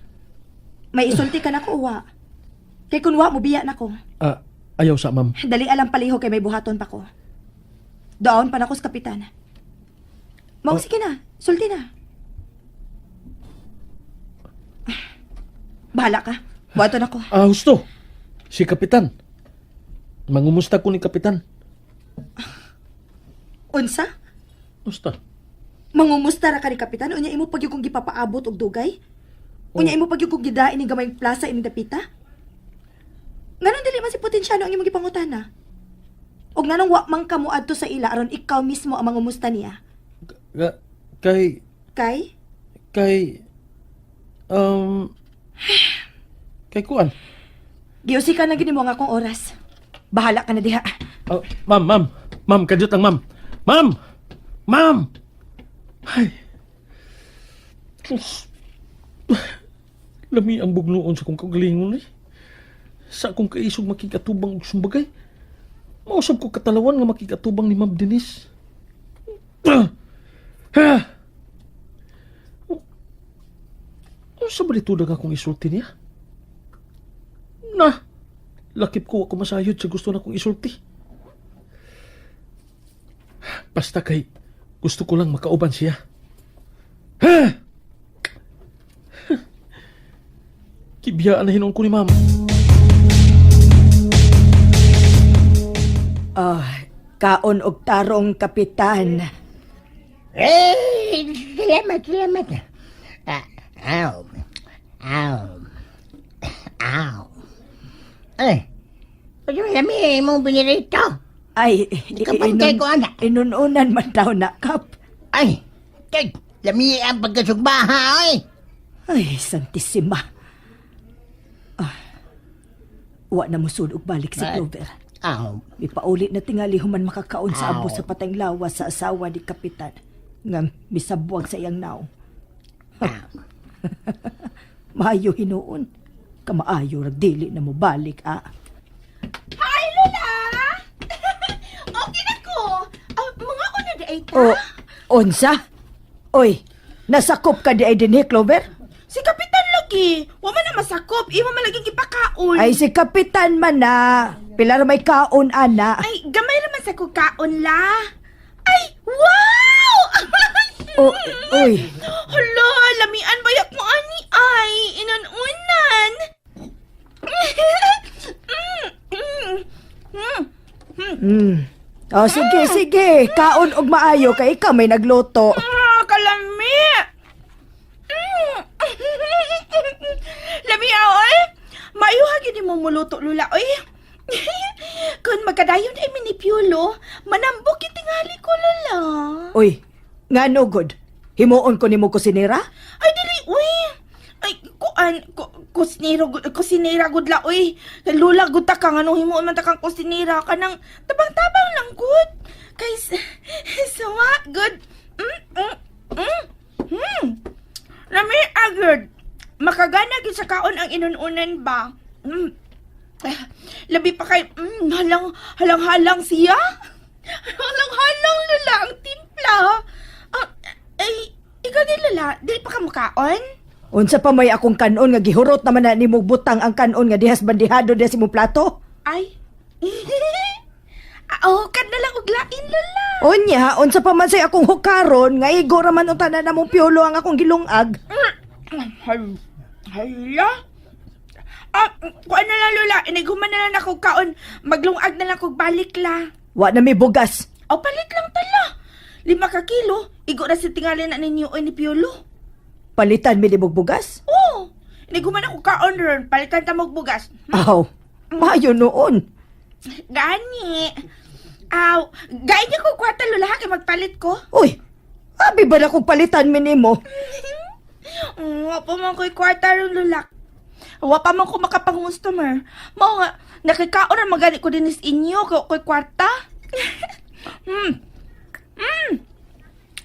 May isulti ka nako uwa. Kay kun wa mo biya nako. Ah, ayaw sa ma'am. Dali alang paliho kay may buhaton pa ko. Doon pa nako sa kapitan. Mao sige na, sulti na. Bahala ka. Buhaton ako. Ah, husto. Si Kapitan. Mangumusta ko ni Kapitan. Unsa? Musta? Mangumusta ra ka ni kapitan unya imo pagyud kong gipapaabot og dugay? Unya imo pagyud kong gidain ning gamayng plaza ining dapita? Nganong dili man si Potensyano ang imong gipangutana? Og nganong wa man ka moadto sa ila aron ikaw mismo ang mangumusta niya? Kay, Kay? kay, um, kay kuan. Giusikan na gini mo ang akong oras. Bahala ka na diha. Oh, ma'am, ma'am. Ma'am, kadyot lang, ma'am. Ma'am! Ma'am! Ay. Diyos. Lami ang bugnoon sa kong kagalingon eh. Sa akong kaisog makikatubang og sumbagay. Mausab ko katalawan nga makikatubang ni Ma'am Denise. Ah! Ah! Unsa ba dito akong isulti niya? Na! Lakip ko ako masayod sa gusto na kong isulti. Basta kay gusto ko lang makauban siya. Ha! Kibiyaan na hinuon ko ni ma'am. Ah, kaon og tarong kapitan. Eh, salamat, salamat. Ah, aw. Aw. Aw. Eh, ano lami imong binirito? Ay, Kapantay ko, anak. Inununan man daw na, Kap. Ay, kay, lami ang pagkasugbaha, oy. Ay, santisima. Ah, wa na mosul og balik si Ay. Clover. Aw. Mipauli na tingali human makakaon sa abo Aw. sa pateng lawas sa asawa ni Kapitan nga misabwag sa iyang naong. Maayo hinuon. Kamaayo rag dili na mo balik ah. Hi, Lola! Okay na ko. Ah, mga una di ay ta. O, unsa? Oy, nasakop ka di ay dinhi, Clover? Si Kapitan lagi. Wa man na masakop. Imo man lagi gipakaon. Ay, si Kapitan man na. Pila ra may kaon, ana. Ay, gamay raman sa kukaon la. Ay, wow! O, oy, Hala, lamian bayak mo ani ay. Inununan. Mm, mm, mm. O, sige, sige. Kaon og maayo kay ikaw may nagluto. Ah, kalami! Mm. Lami ah, oy. Maayo gid mo muluto lula oy. Kun magkadayon ay minipiulo, manambok yung tingali ko lula. Uy, ngano good? Himuon ko nimo kusinera? Ay dili uy. Ay kuan ku, kusinero kusinera gud la uy. Lula gud ta ka nganong himuon man ta kang kusinera kanang tabang-tabang lang gud. Kay sawa gud. Mm, mm, mm. Mm. Lami agad. Makagana gyud sa kaon ang inununan ba. Ah, labi pa kay halang halang-halang siya. Halang-halang lula ang timpla. Ah, ay, ikaw din lula, dili pa ka mukaon? Unsa pa may akong kanon nga gihurot naman na nimo butang ang kanon nga dihas bandihado diha sa imong plato? Ay. Ah, oh, kad na lang og lain lula. Unya, unsa pa man say akong hukaron nga igo ra man ang tanan namong piolo ang akong gilungag. Hala. Ah, kuan na lang lula, inighuman na lang ako kaon, maglungag na lang kog balik la. Wa na may bugas. O palit lang tala. 5 ka kilo. Igo na si tingali na ninyo oy ni Piolo. Palitan mi nimo og bugas? Oh, iniguman ako kaon ron. Palitan ta mo og bugas. Aw, maayo noon. Gani. Aw, gain niya ko kwarta, Lola, ha, kay magpalit ko. Uy, abi ba na kung palitan mi nimo? Wa pa man ko'y kwarta ron, Lola. Wa pa man ko makapangustomer. Mao nga, nakikaon ra magani ko dinis inyo kay ko'y kwarta.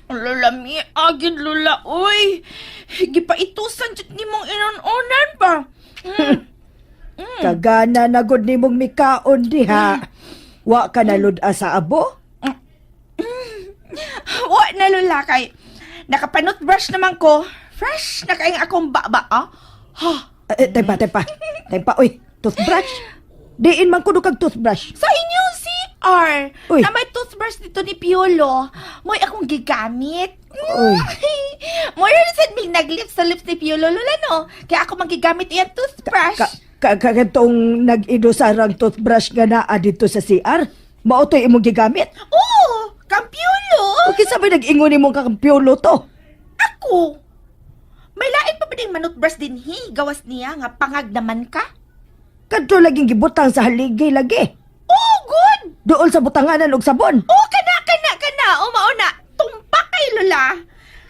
Lola, mi agin, Lola, uy. Gipaitusan jud nimong inon-onan ba? Kagana na gud nimong mikaon diha. Wa ka na lud sa abo? Wa na, Lola, kay nakapanut brush naman ko. Fresh na kay akong baba, ah. Ha. Eh, tempa, tempa. Tempa, uy. Toothbrush? Diin man kuno kag toothbrush. Sa inyong CR, Uy. na may toothbrush dito ni Piolo, mo'y akong gigamit. Uy. Mo'y rin sad may naglip sa lips ni Piolo, Lola, no? Kaya ako magigamit iyang toothbrush. Ka ka katong nag-idosarang toothbrush nga naa dito sa CR. Mao to'y imong gigamit? Oo, kang Piolo. O kinsa ba nag-ingon nimong kakampyolo to? Ako. May lain pa ba ding manutbrush din hi? Gawas niya nga pangag naman ka? Kadto laging gibutang sa haligay lagi. Oh, good! Dool sa butanganan og sabon. Oh, kana, kana, kana. O, mauna. Tumpak kay Lola.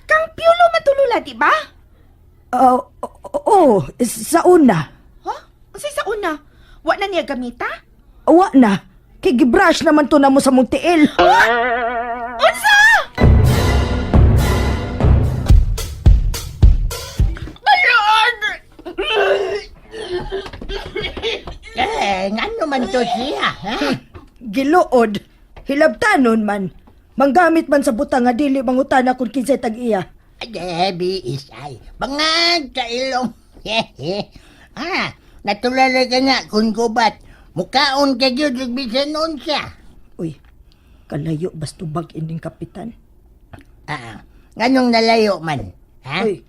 Kang Piolo matulula, di ba? Oo, oh, sa una. Huh? Unsay sa una? Wa na niya gamita? Wa na. Kay gibrush naman to namo sa mong tiil. Unsa? Eh, ngano man to siya, ha? Giluod. Hilabtanon man. Manggamit man sa butang nga dili mangutana kung kinsay tag-iya. Debbie isay. Bangag sa ilong. Ah, natulala ka na kung gubat. Mukaon ka gyud ug bisan unsa. Uy, kalayo bastubag ining kapitan. Ah, nganong nalayo man? Ha? Uy.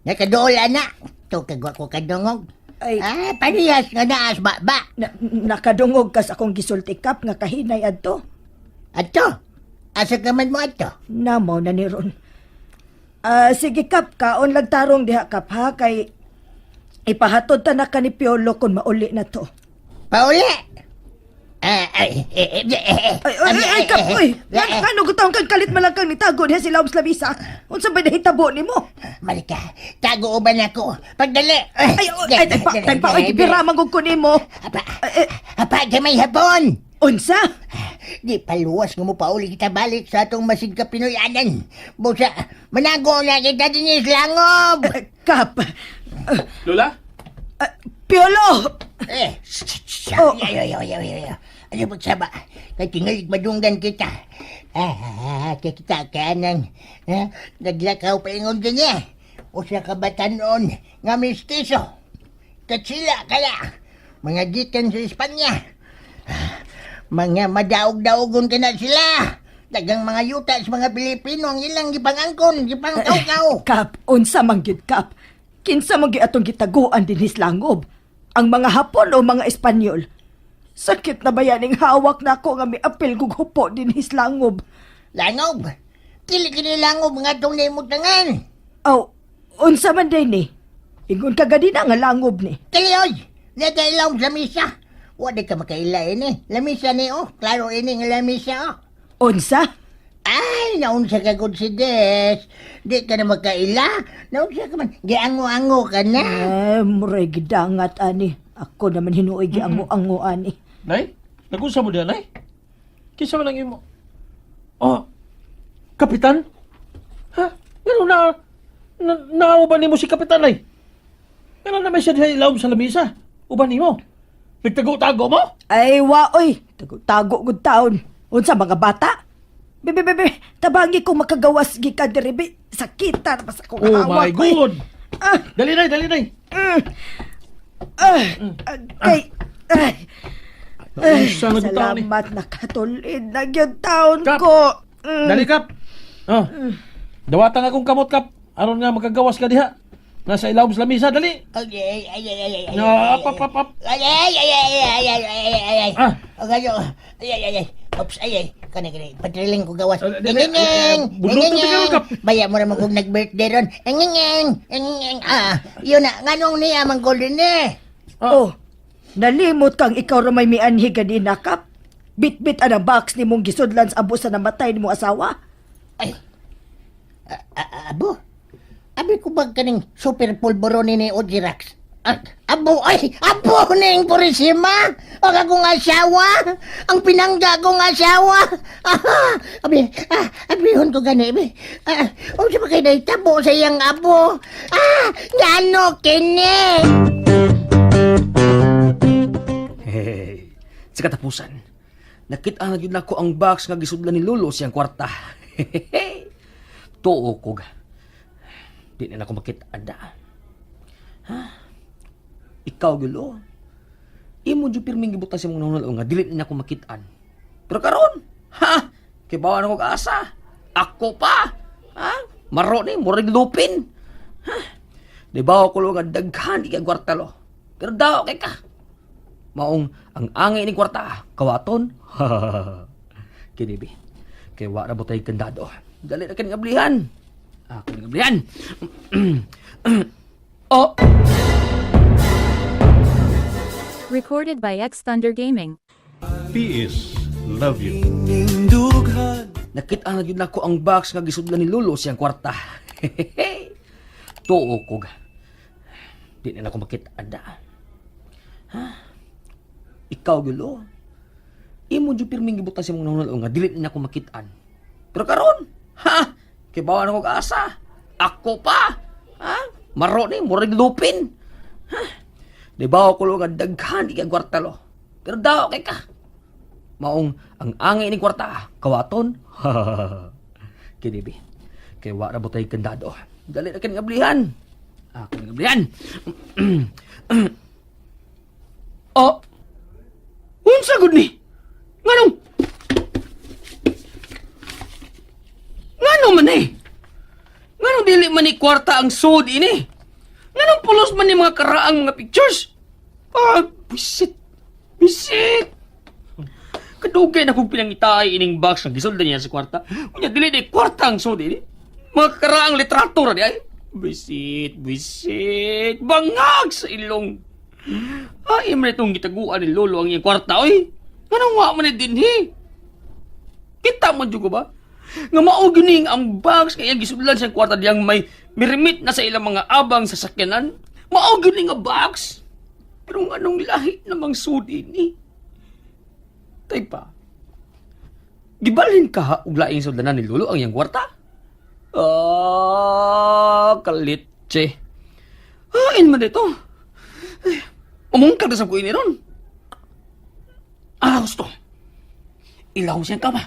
Nakaduol ana. To kagwa ko kadungog. Ay. Ah, parehas nga naas ba ba. Na, nakadungog kas akong gisulti, Kap, nga kahinay adto. Ato. Asa ka man mo ato? Namaw na ni Ron. Ah, sige Kap, kaon lang tarong diha, Kap, ha, kay ipahatod ta na ka ni Piolo kung mauli na to. Pauli. Ah, ay, eh, eh, eh, eh, Ay, ay, ay, ay, Kap, uy! Ano gutong kang kalit man lang kang nitago diha sila sa lamisa? Unsa ba nahitabo nimo? Malika, tago uban ako. Pagdali. Ay, ay, ay, tagpa, tagpa, oy, gibira man gud ko nimo. Apa, Ay, eh, apa, kay may hapon. Unsa? Di paluwas nga mo pauli kita balik sa atong masig ka Pinoyanan. Busa, manago na kita din langob. Eh, Kap, Lola? Piolo! Eh, Oh. ay, ay, ay, ay, ay, ay. Ano pagsaba? Kay tingalig madunggan kita. Ah, kay kita ka nang ah, naglakaw pa ingon din niya. Usa ka batanon nga mistiso. Katsila kala. Mga gikan sa Espanya. Ah, mga madaog-daogon ka na sila. Dagang mga yuta sa mga Pilipino ang ilang gipangangkon, gipangkaw-kaw. Kap, unsa man gyud, Kap? Kinsa man gyud atong gitaguan dinhi sa langob? Ang mga Hapon o mga Espanyol? Sakit na ba yaning hawak nako nga miapil kog hupo dinhi sa langob? Langob. Dili kini langob nga atong naimutangan. Aw, unsa man day ni? Ingon ka ganina nga langob ni. Kaliyoy! Neta ilaw sa misa. Wala ka makaila ini. Lamisa ni oh. Klaro ini nga lamisa oh. Unsa? Ay, naunsa ka gud si Des. Di ka na makaila. Naunsa ka man. Giango-ango ka na. Eh, muray gidangat ani. Ako naman hinuoy giango-ango ani. Nay? Nag-unsa mo diha, Nay? Kinsa man ang imo? Oh, Kapitan? Ha? Ngano na naawa ba nimo si Kapitan, Nay? Ngano naman siya diha ilawom sa lamisa? Uban nimo? Nagtago-tago mo? Ay, wa oy. Tago-tago gud taon. Unsa mga bata? Bebe, bebe, tabangi ko makagawas gikan diri be. Sakita na pa sa akong Oh hawak. my God! Oy. Ah, Dali, Nay, dali, Nay. ah, kay, ay, Naunsa na gud taon ni. salamat nakatulid na gyud taon Kap. ko. Mm. Dali, Kap. Oh. Dawatan akong kamot, Kap. Aron nga makagawas ka diha. Nasa ilawom sa lamisa, dali. Ay, ay, ay, ay, ay, ay, No, ay, up, up, up, up. Ay, ay, ay, ay, ay, ay, ay, ay, ay. Ah. Ay, ay, ay, ay, ay. Oops, ay ay. Kani kani patriling ko gawas. Ah, di, di, Ngengeng. budlot na tingnan, Kap. Baya mo ra man kog nag-birthday ron. Ngengeng. Ngengeng. Ah, yun na nganong niya man golden eh. Oh, nalimot kang ikaw ra may mianhi ganina, Kap. Bitbit ang box ni mong gisudlan sa abo sa namatay ni mong asawa. Ay. Abo. Abi ko ba kaning super pulborone ni Ojirax? Ah, abo, ay, abo ning Purisima! Ang akong asawa! Ang pinangga kong asawa! Ah, abi, ah, abihon ko gani, abi. Ah, unsa ba kay nahitabo sa iyang abo? Ah, ngano kini? Hey, sa katapusan, nakita na gyud nako ang box nga gisudlan ni Lolo siyang kwarta. Tuo ko ga. Di na nako makita da. Ha? Ikaw gyud. Imo jud pirming gibutan sa imong nunol nga dili na nako makitaan. Pero karon, ha? Kay bawa na ko asa. Ako pa. Ha? Maro ni murag lupin. Ha? Di ba ko lo nga daghan di kay kwarta lo. Pero daw kay ka. Maong ang angay ni kwarta, kawaton. Kini bi. Kay wa ra butay kandado. Dali ra kaning ablihan. Ako ning ablihan. Oh, Recorded by X Thunder Gaming. PS Love you. Nakita na gyud nako ang box nga gisudlan ni Lolo siyang kwarta. Tuo ko ga. Di na nako makita da. Ha? Ikaw gyud lo. Imo jud pirming gibutan sa imong nunol nga dili na nako makitaan. Pero karon, ha? Kay bawa na ko asa. Ako pa. Ha? Maro ni murag lupin. Ha? Di ba ko lo nga daghan di kay kwarta lo. Pero daw kay ka. Maong ang angay ni kwarta, kawaton. Kini bi. Kay wa ra butay kandado. Dali ra kaning ablihan. Ako ning ablihan. Oh. Unsa gud ni? Nganong? Ngano man eh? Nganong dili man ni kwarta ang sud ini? Nganong pulos man ni mga karaang mga pictures? Ah, bisit. Bisit. Kadugay na kong pinangitaay ining box nga gisulda niya sa kwarta. Unya dili ni kwarta ang sud ini. Mga karaang litrato ra di ay. Bisit, bisit. Bangag sa ilong. Ay, man itong gitaguan ni Lolo ang iyang kwarta, oy. Nganong wa man ni dinhi? Kita mo jud ko ba? Nga mao gyud ang box kay iyang gisudlan sa kwarta diyang may mirimit na sa ilang mga abang sa sakyanan. Mao gyud nga box. Pero anong lahi namang sud ini? Tay pa. Gibalhin ka ha og laing sudlanan ni Lolo ang iyang kwarta? Ah, kalitse. Hain man dito. Ay, umungkag na sa kuini ron. Ah, gusto. Ilaw siyang kama.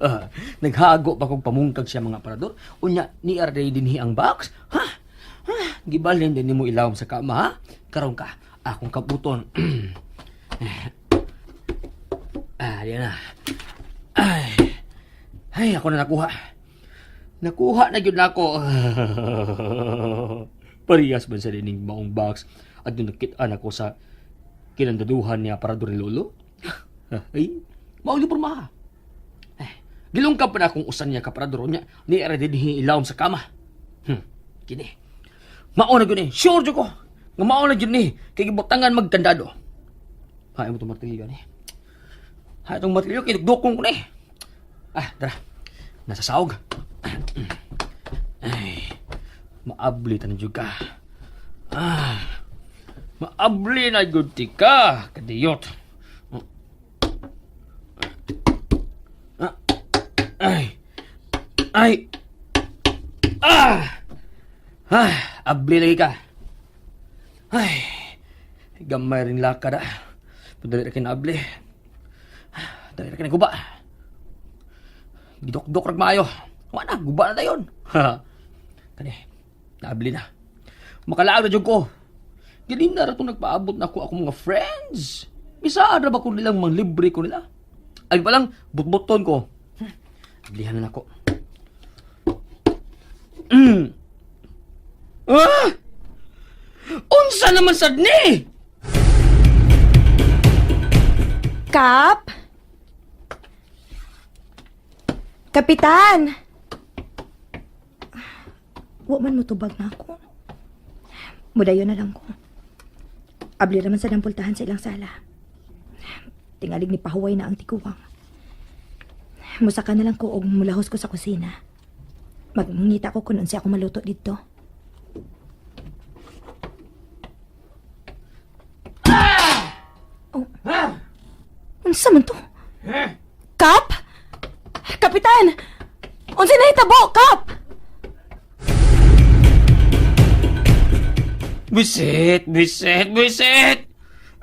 Ah, naghago pa kong pamungkag siya mga parador. Unya, ni Arday dinhi ang box. Ha? Ha? Gibalhin din nimo ilawom sa kama, ha? Karon ka, akong kabuton. Ah, di na. Ay. Ay, ako na nakuha. Nakuha na gyud nako. Parehas man sa dining maong box at yung nakit-an ako sa kinandaduhan niya para ni Lolo. Ay, mao gyud pormaha. Eh, gilungkab pa na akong usan niya kaparador niya ni era dinhi ilawom sa kama. Kini. Mao na gyud ni. Sure jud ko. Nga mao na gyud ni kay gibutangan magkandado. Hay mo itong martilyo ni. Hay itong martilyo kay dukdukon ko ni. Ah, tara. Nasa saog. Ay, maabli ta na jud ka. Ah, maabli na jud ti ka, kadiyot. Ah, ay, ay, ah, ah, abli lagi ka. Ay, gamay rin lakad ah. Padali ra kay naabli. Dali ra kay naguba. Gidokdok rag maayo. Wa na, guba na dayon. Kani, naabli na. Makalaag na jud ko. Galing na ra itong nagpaabot na ako akong mga friends. Bisa ra ba ko nilang manglibre ko nila? Ay pa lang, butbuton ko. Ablihan na nako. Ah! Unsa naman sad ni? Kap? Kapitan! Wa man mo tubag na ako. Mudayon na lang ko. Abli raman sa pultahan sa ilang sala. Tingalig ni pahuway na ang tiguwang. Musaka na lang ko og mulahos ko sa kusina. Magngita ko kung unsa ako maluto didto. Oh. Unsa man to? Kap? Kapitan! Unsa nahitabo, Kap? Bisit, bisit, bisit!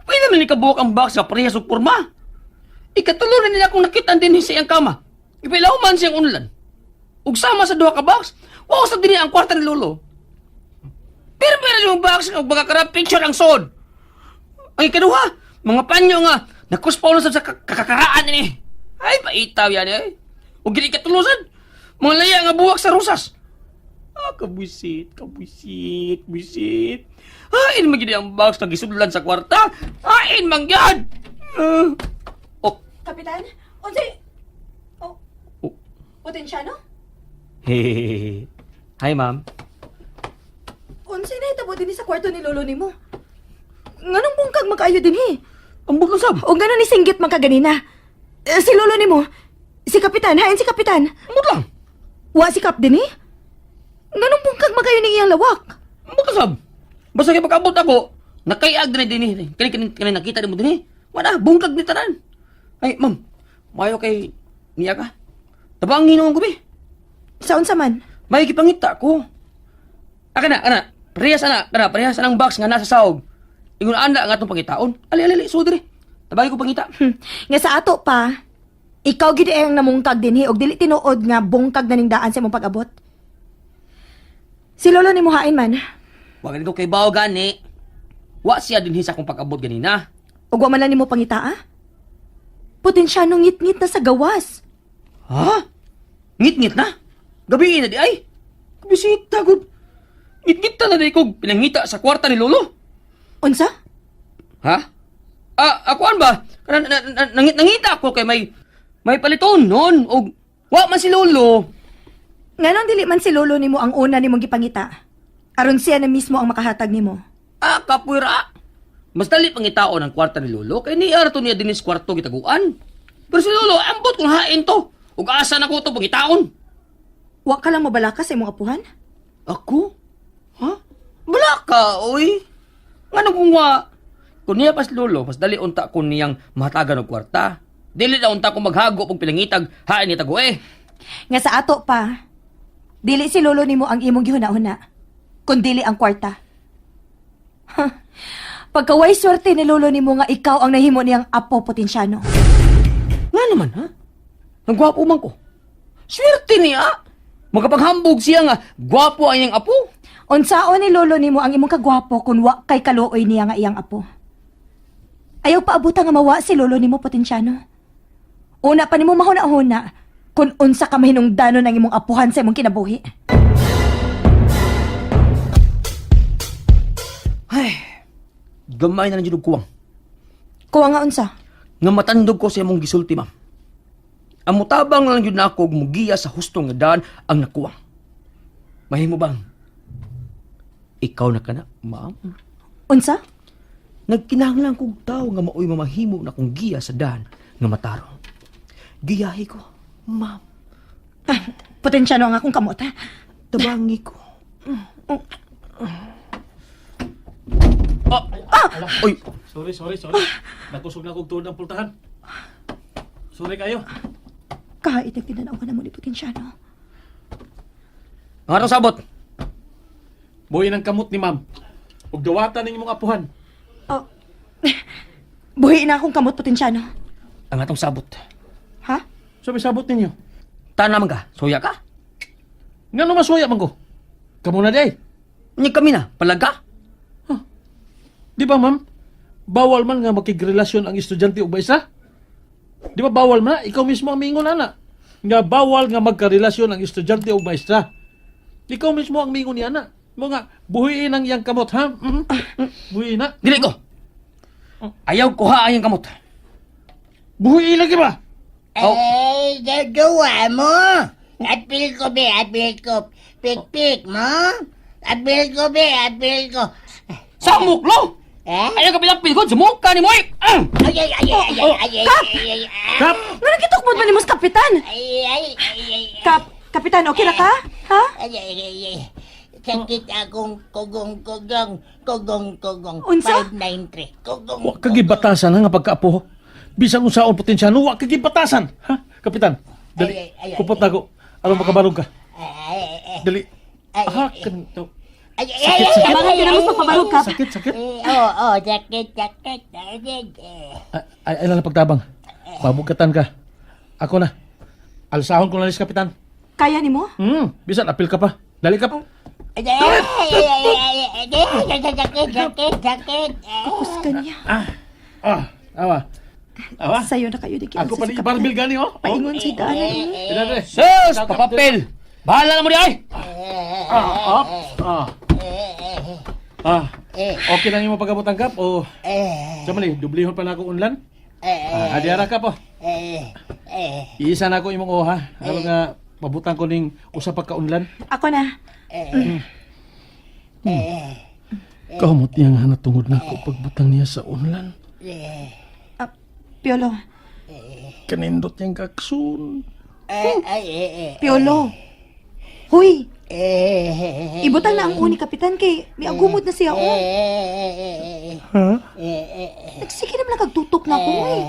Pwede naman ni kabuok ang box sa parehas og porma. Ikatulo na nila akong nakita din sa iyang kama. Ipilaw man siyang unlan. Ug sama sa duha ka box, wow sa dinhi ang kwarta ni Lolo. Pero pero yung box og baga kara picture ang sod. Ang ikaduha, mga panyo nga nakuspaw na sa kakakaraan ini. Ay paitaw yan eh. Ug gini ikatulo sad, mga laya nga buwak sa rusas. Ah, kabwisit, kabwisit, bwisit. Hain man gid ang box nga gisudlan sa kwarta. Hain man gyud. Ah. Oh. Kapitan? Unsay... Oh. Oh. Potensyano? Hehehe. Hi, ma'am. Unsay nahitabo dinhi sa kwarto ni lolo nimo? Nganong bungkag magkaayo dinhi? Ang buglo sab. O ngano ni singgit man ka ganina? Eh, si lolo nimo, si kapitan, hain si kapitan. Ambot lang. Wa si kap dinhi? Nganong bungkag magkayo ning iyang lawak? Ambot lang sab. Basta kay pag-abot ako, nakayag dinhi dinhi. Kani kani kani nakita nimo dinhi. Wala bungkag ni tanan. Ay, ma'am. Mayo kay niya ka. Tabangin naman ko be. Sa unsa man? May gipangita ko. Aka na, ana. Parehas ana, kana parehas anang box nga nasa saog. Ingon ana nga atong pangitaon. Ali ali ali, sudri. Tabagi ko pangita. Nga sa ato pa, ikaw gid ang namungkag dinhi og dili tinuod nga bungkag na ning daan sa imong pag-abot. Si lolo nimo hain man, Wa gani ko kay bao gani. Wa siya dinhi sa akong pag-abot ganina. ug wa man lang nimo pangitaa. Potensyano ngit-ngit na sa gawas. Ha? Ngit-ngit na? Gabi na di ay. Bisita gud. Ngit-ngit na di ko pinangita sa kwarta ni Lolo. Unsa? Ha? Ah, akuan ba? Kana nangita ako kay may paliton noon og wa man si Lolo. Nganong dili man si lolo nimo ang una nimong gipangita? Aron siya na mismo ang makahatag nimo. Ah, kapwira. Mas dali pangitaon ang kwarta ni Lolo kay niya ra to niya dinis kwarto gitaguan. Pero si Lolo ambot kung hain to. Ug asa na ko to pangitaon. Wa ka lang mabalaka sa imong apuhan? Ako? Ha? Wala ka, oy. Ngano kung wa? Kung niya pas Lolo, mas dali unta ko niyang mahatagan og kwarta. Dili na unta ko maghago pag pilangitag hain ni tago eh. Nga sa ato pa, dili si lolo nimo ang imong gihuna-huna, kun dili ang kwarta. Ha, pagkaway swerte ni lolo nimo nga ikaw ang nahimo niyang apo potensyano. Nga naman, ha? Ang gwapo man ko. Swerte niya. Makapaghambog siya nga, gwapo ang iyang apo. Unsaon ni lolo nimo ang imong kagwapo kun wa kay kaluoy niya nga iyang apo. Ayaw paabutan nga mawa si lolo nimo potensyano. Una pa nimo mahuna-huna kun unsa ka mahinungdanon ang imong apuhan sa imong kinabuhi. Ay, gamay na lang jud og kuwang. Kuha nga unsa? Nga matandog ko sa imong gisulti, ma'am. Ang mutabang na lang jud na ako og mugiya sa husto nga daan ang nakuwang. Mahimo bang ikaw na kana, ma'am? Unsa? Nagkinahanglan kog tawo nga maoy mamahimo na kong giya sa daan nga matarong. Giyahi ko, ma'am. Ah, potensyano ang akong kamot ha. Tabangi ko. Ah, ah, Oy, Sorry, sorry, sorry. Nakusog na kog tuod ang pultahan. Sorry kayo. Kahit ang tinanaw ka na mo ni potensyano. ang atong sabot. Buhi ng kamot ni ma'am. Ug dawatan ning imong apuhan. Oh. Buhi na akong kamot potensyano. Ang atong sabot. Ha? So may sabot ninyo. Tana man ka, soya ka. Ngano masuya man ko? Kamo na di ay. Unya kami na, palaga. Di ba ma'am? Bawal man nga makigrelasyon ang estudyante ug maestra? Di ba bawal man na? Ikaw mismo ang miingon ana. Nga bawal nga magkarelasyon ang estudyante ug maestra. Ikaw mismo ang miingon ni ana. Mo nga buhiin ang iyang kamot ha? Mhm. Buhiin na. Dili ko. Ayaw ko ha ang kamot. Buhi lagi ba? Oh. Eh, gagawa mo. Apil ko, be, apil ko. Pik-pik mo. Apil ko, be, apil ko. Samok lo! Eh? Ayaw ka bilang pilgon, sumuka ni mo eh! Ah! Ay, ay, ay, ay, ay, ay, ay, ay, ay, ah. Kap! Nga nagitukmod man nimo sa kapitan. Ay, ay, ay, ay, Kap, kapitan, okay ra ka? Ha? ay, ay, ay, ay. Sakit akong kugong, kugong, kugong, kugong. Unsa? 593. Kugong, Wa ka gibatasan ha nga pagkaapo. Bisan unsaon potensyano, wa ka gibatasan. Ha? Kapitan, dali. Ay, ay, ay, ay. Kupot na ko. Aron makabarog ka. Ay, ay, ay. Dali. Ay, Aha, ay, kanto. Ay, ay, ay, ay, Abangan ka na mas magpabarog, Kap. Sakit, sakit. Eh, oo, oo, sakit, sakit. Ay, ay, ay. Ay, ay lang pagtabang. Mabugkatan ka. Ako na. Alsahon ko na lis, Kapitan. Kaya nimo? Bisan apil ka pa. Dali ka pa. Ay, ay, ay, ay, ay, ay, ay, ay, sakit, sakit, sakit. Kapos ka niya. Ah, awa. Awa. Sayo na kayo di Ako pa ni Barbil gani oh. Paingon si daanan ni. Dali, dali. Sus! Papapil! Bahala na mo di ay! Ah, ah, ah. Ah. Okay lang yung pagabot ang kap o Eh, sa mali, dublihon pa na ako unlan. eh, Ah, adiara ka po. eh, eh, Iisa na ako imong oha. Aron nga mabutan ko ning usa pa ka unlan. Ako na. Kamot niya nga natungod na ako pagbutang niya sa unlan. Ah, Piolo. Kanindot niyang kaksun. eh, ay, eh, eh, Piolo. Huy, eh, ibutang na ang uni kapitan kay may agumod na siya oh. eh, Ha? eh, eh, Nagsige naman lang kagtutok na ako eh.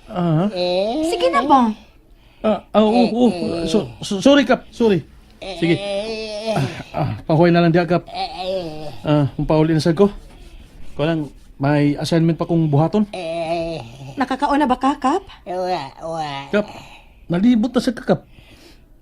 Ah. eh, Sige na ba? Ah, ah, oo, oo. So, sorry kap, sorry. Sige. Ah, pahuway na lang diya kap. eh, Ah, kung pauli na sad ko. Ko lang may assignment pa kong buhaton. eh, Nakakaon na ba ka, Kap? wa, wa. Kap, nalibot na sa kakap.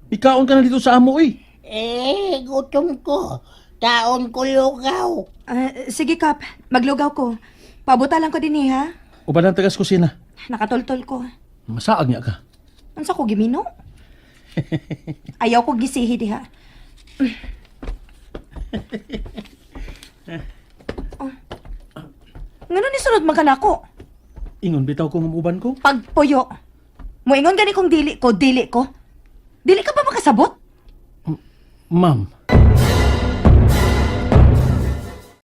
Ikaon ka na dito sa amo eh. Eh, gutom ko. Taon ko lugaw. Ah, sige, Kap. Maglugaw ko. Pabuta lang ko din eh, ha? Uban ang tagas kusina. Nakatultol ko. Masaag niya ka. Unsa ko gimino? Ayaw ko gisihi diha. Oh. Ngano ni sunod man ka nako? Ingon bitaw kong umuban ko. Pagpuyo. Moingon gani kong dili ko, dili ko. Dili ka ba makasabot? Ma'am.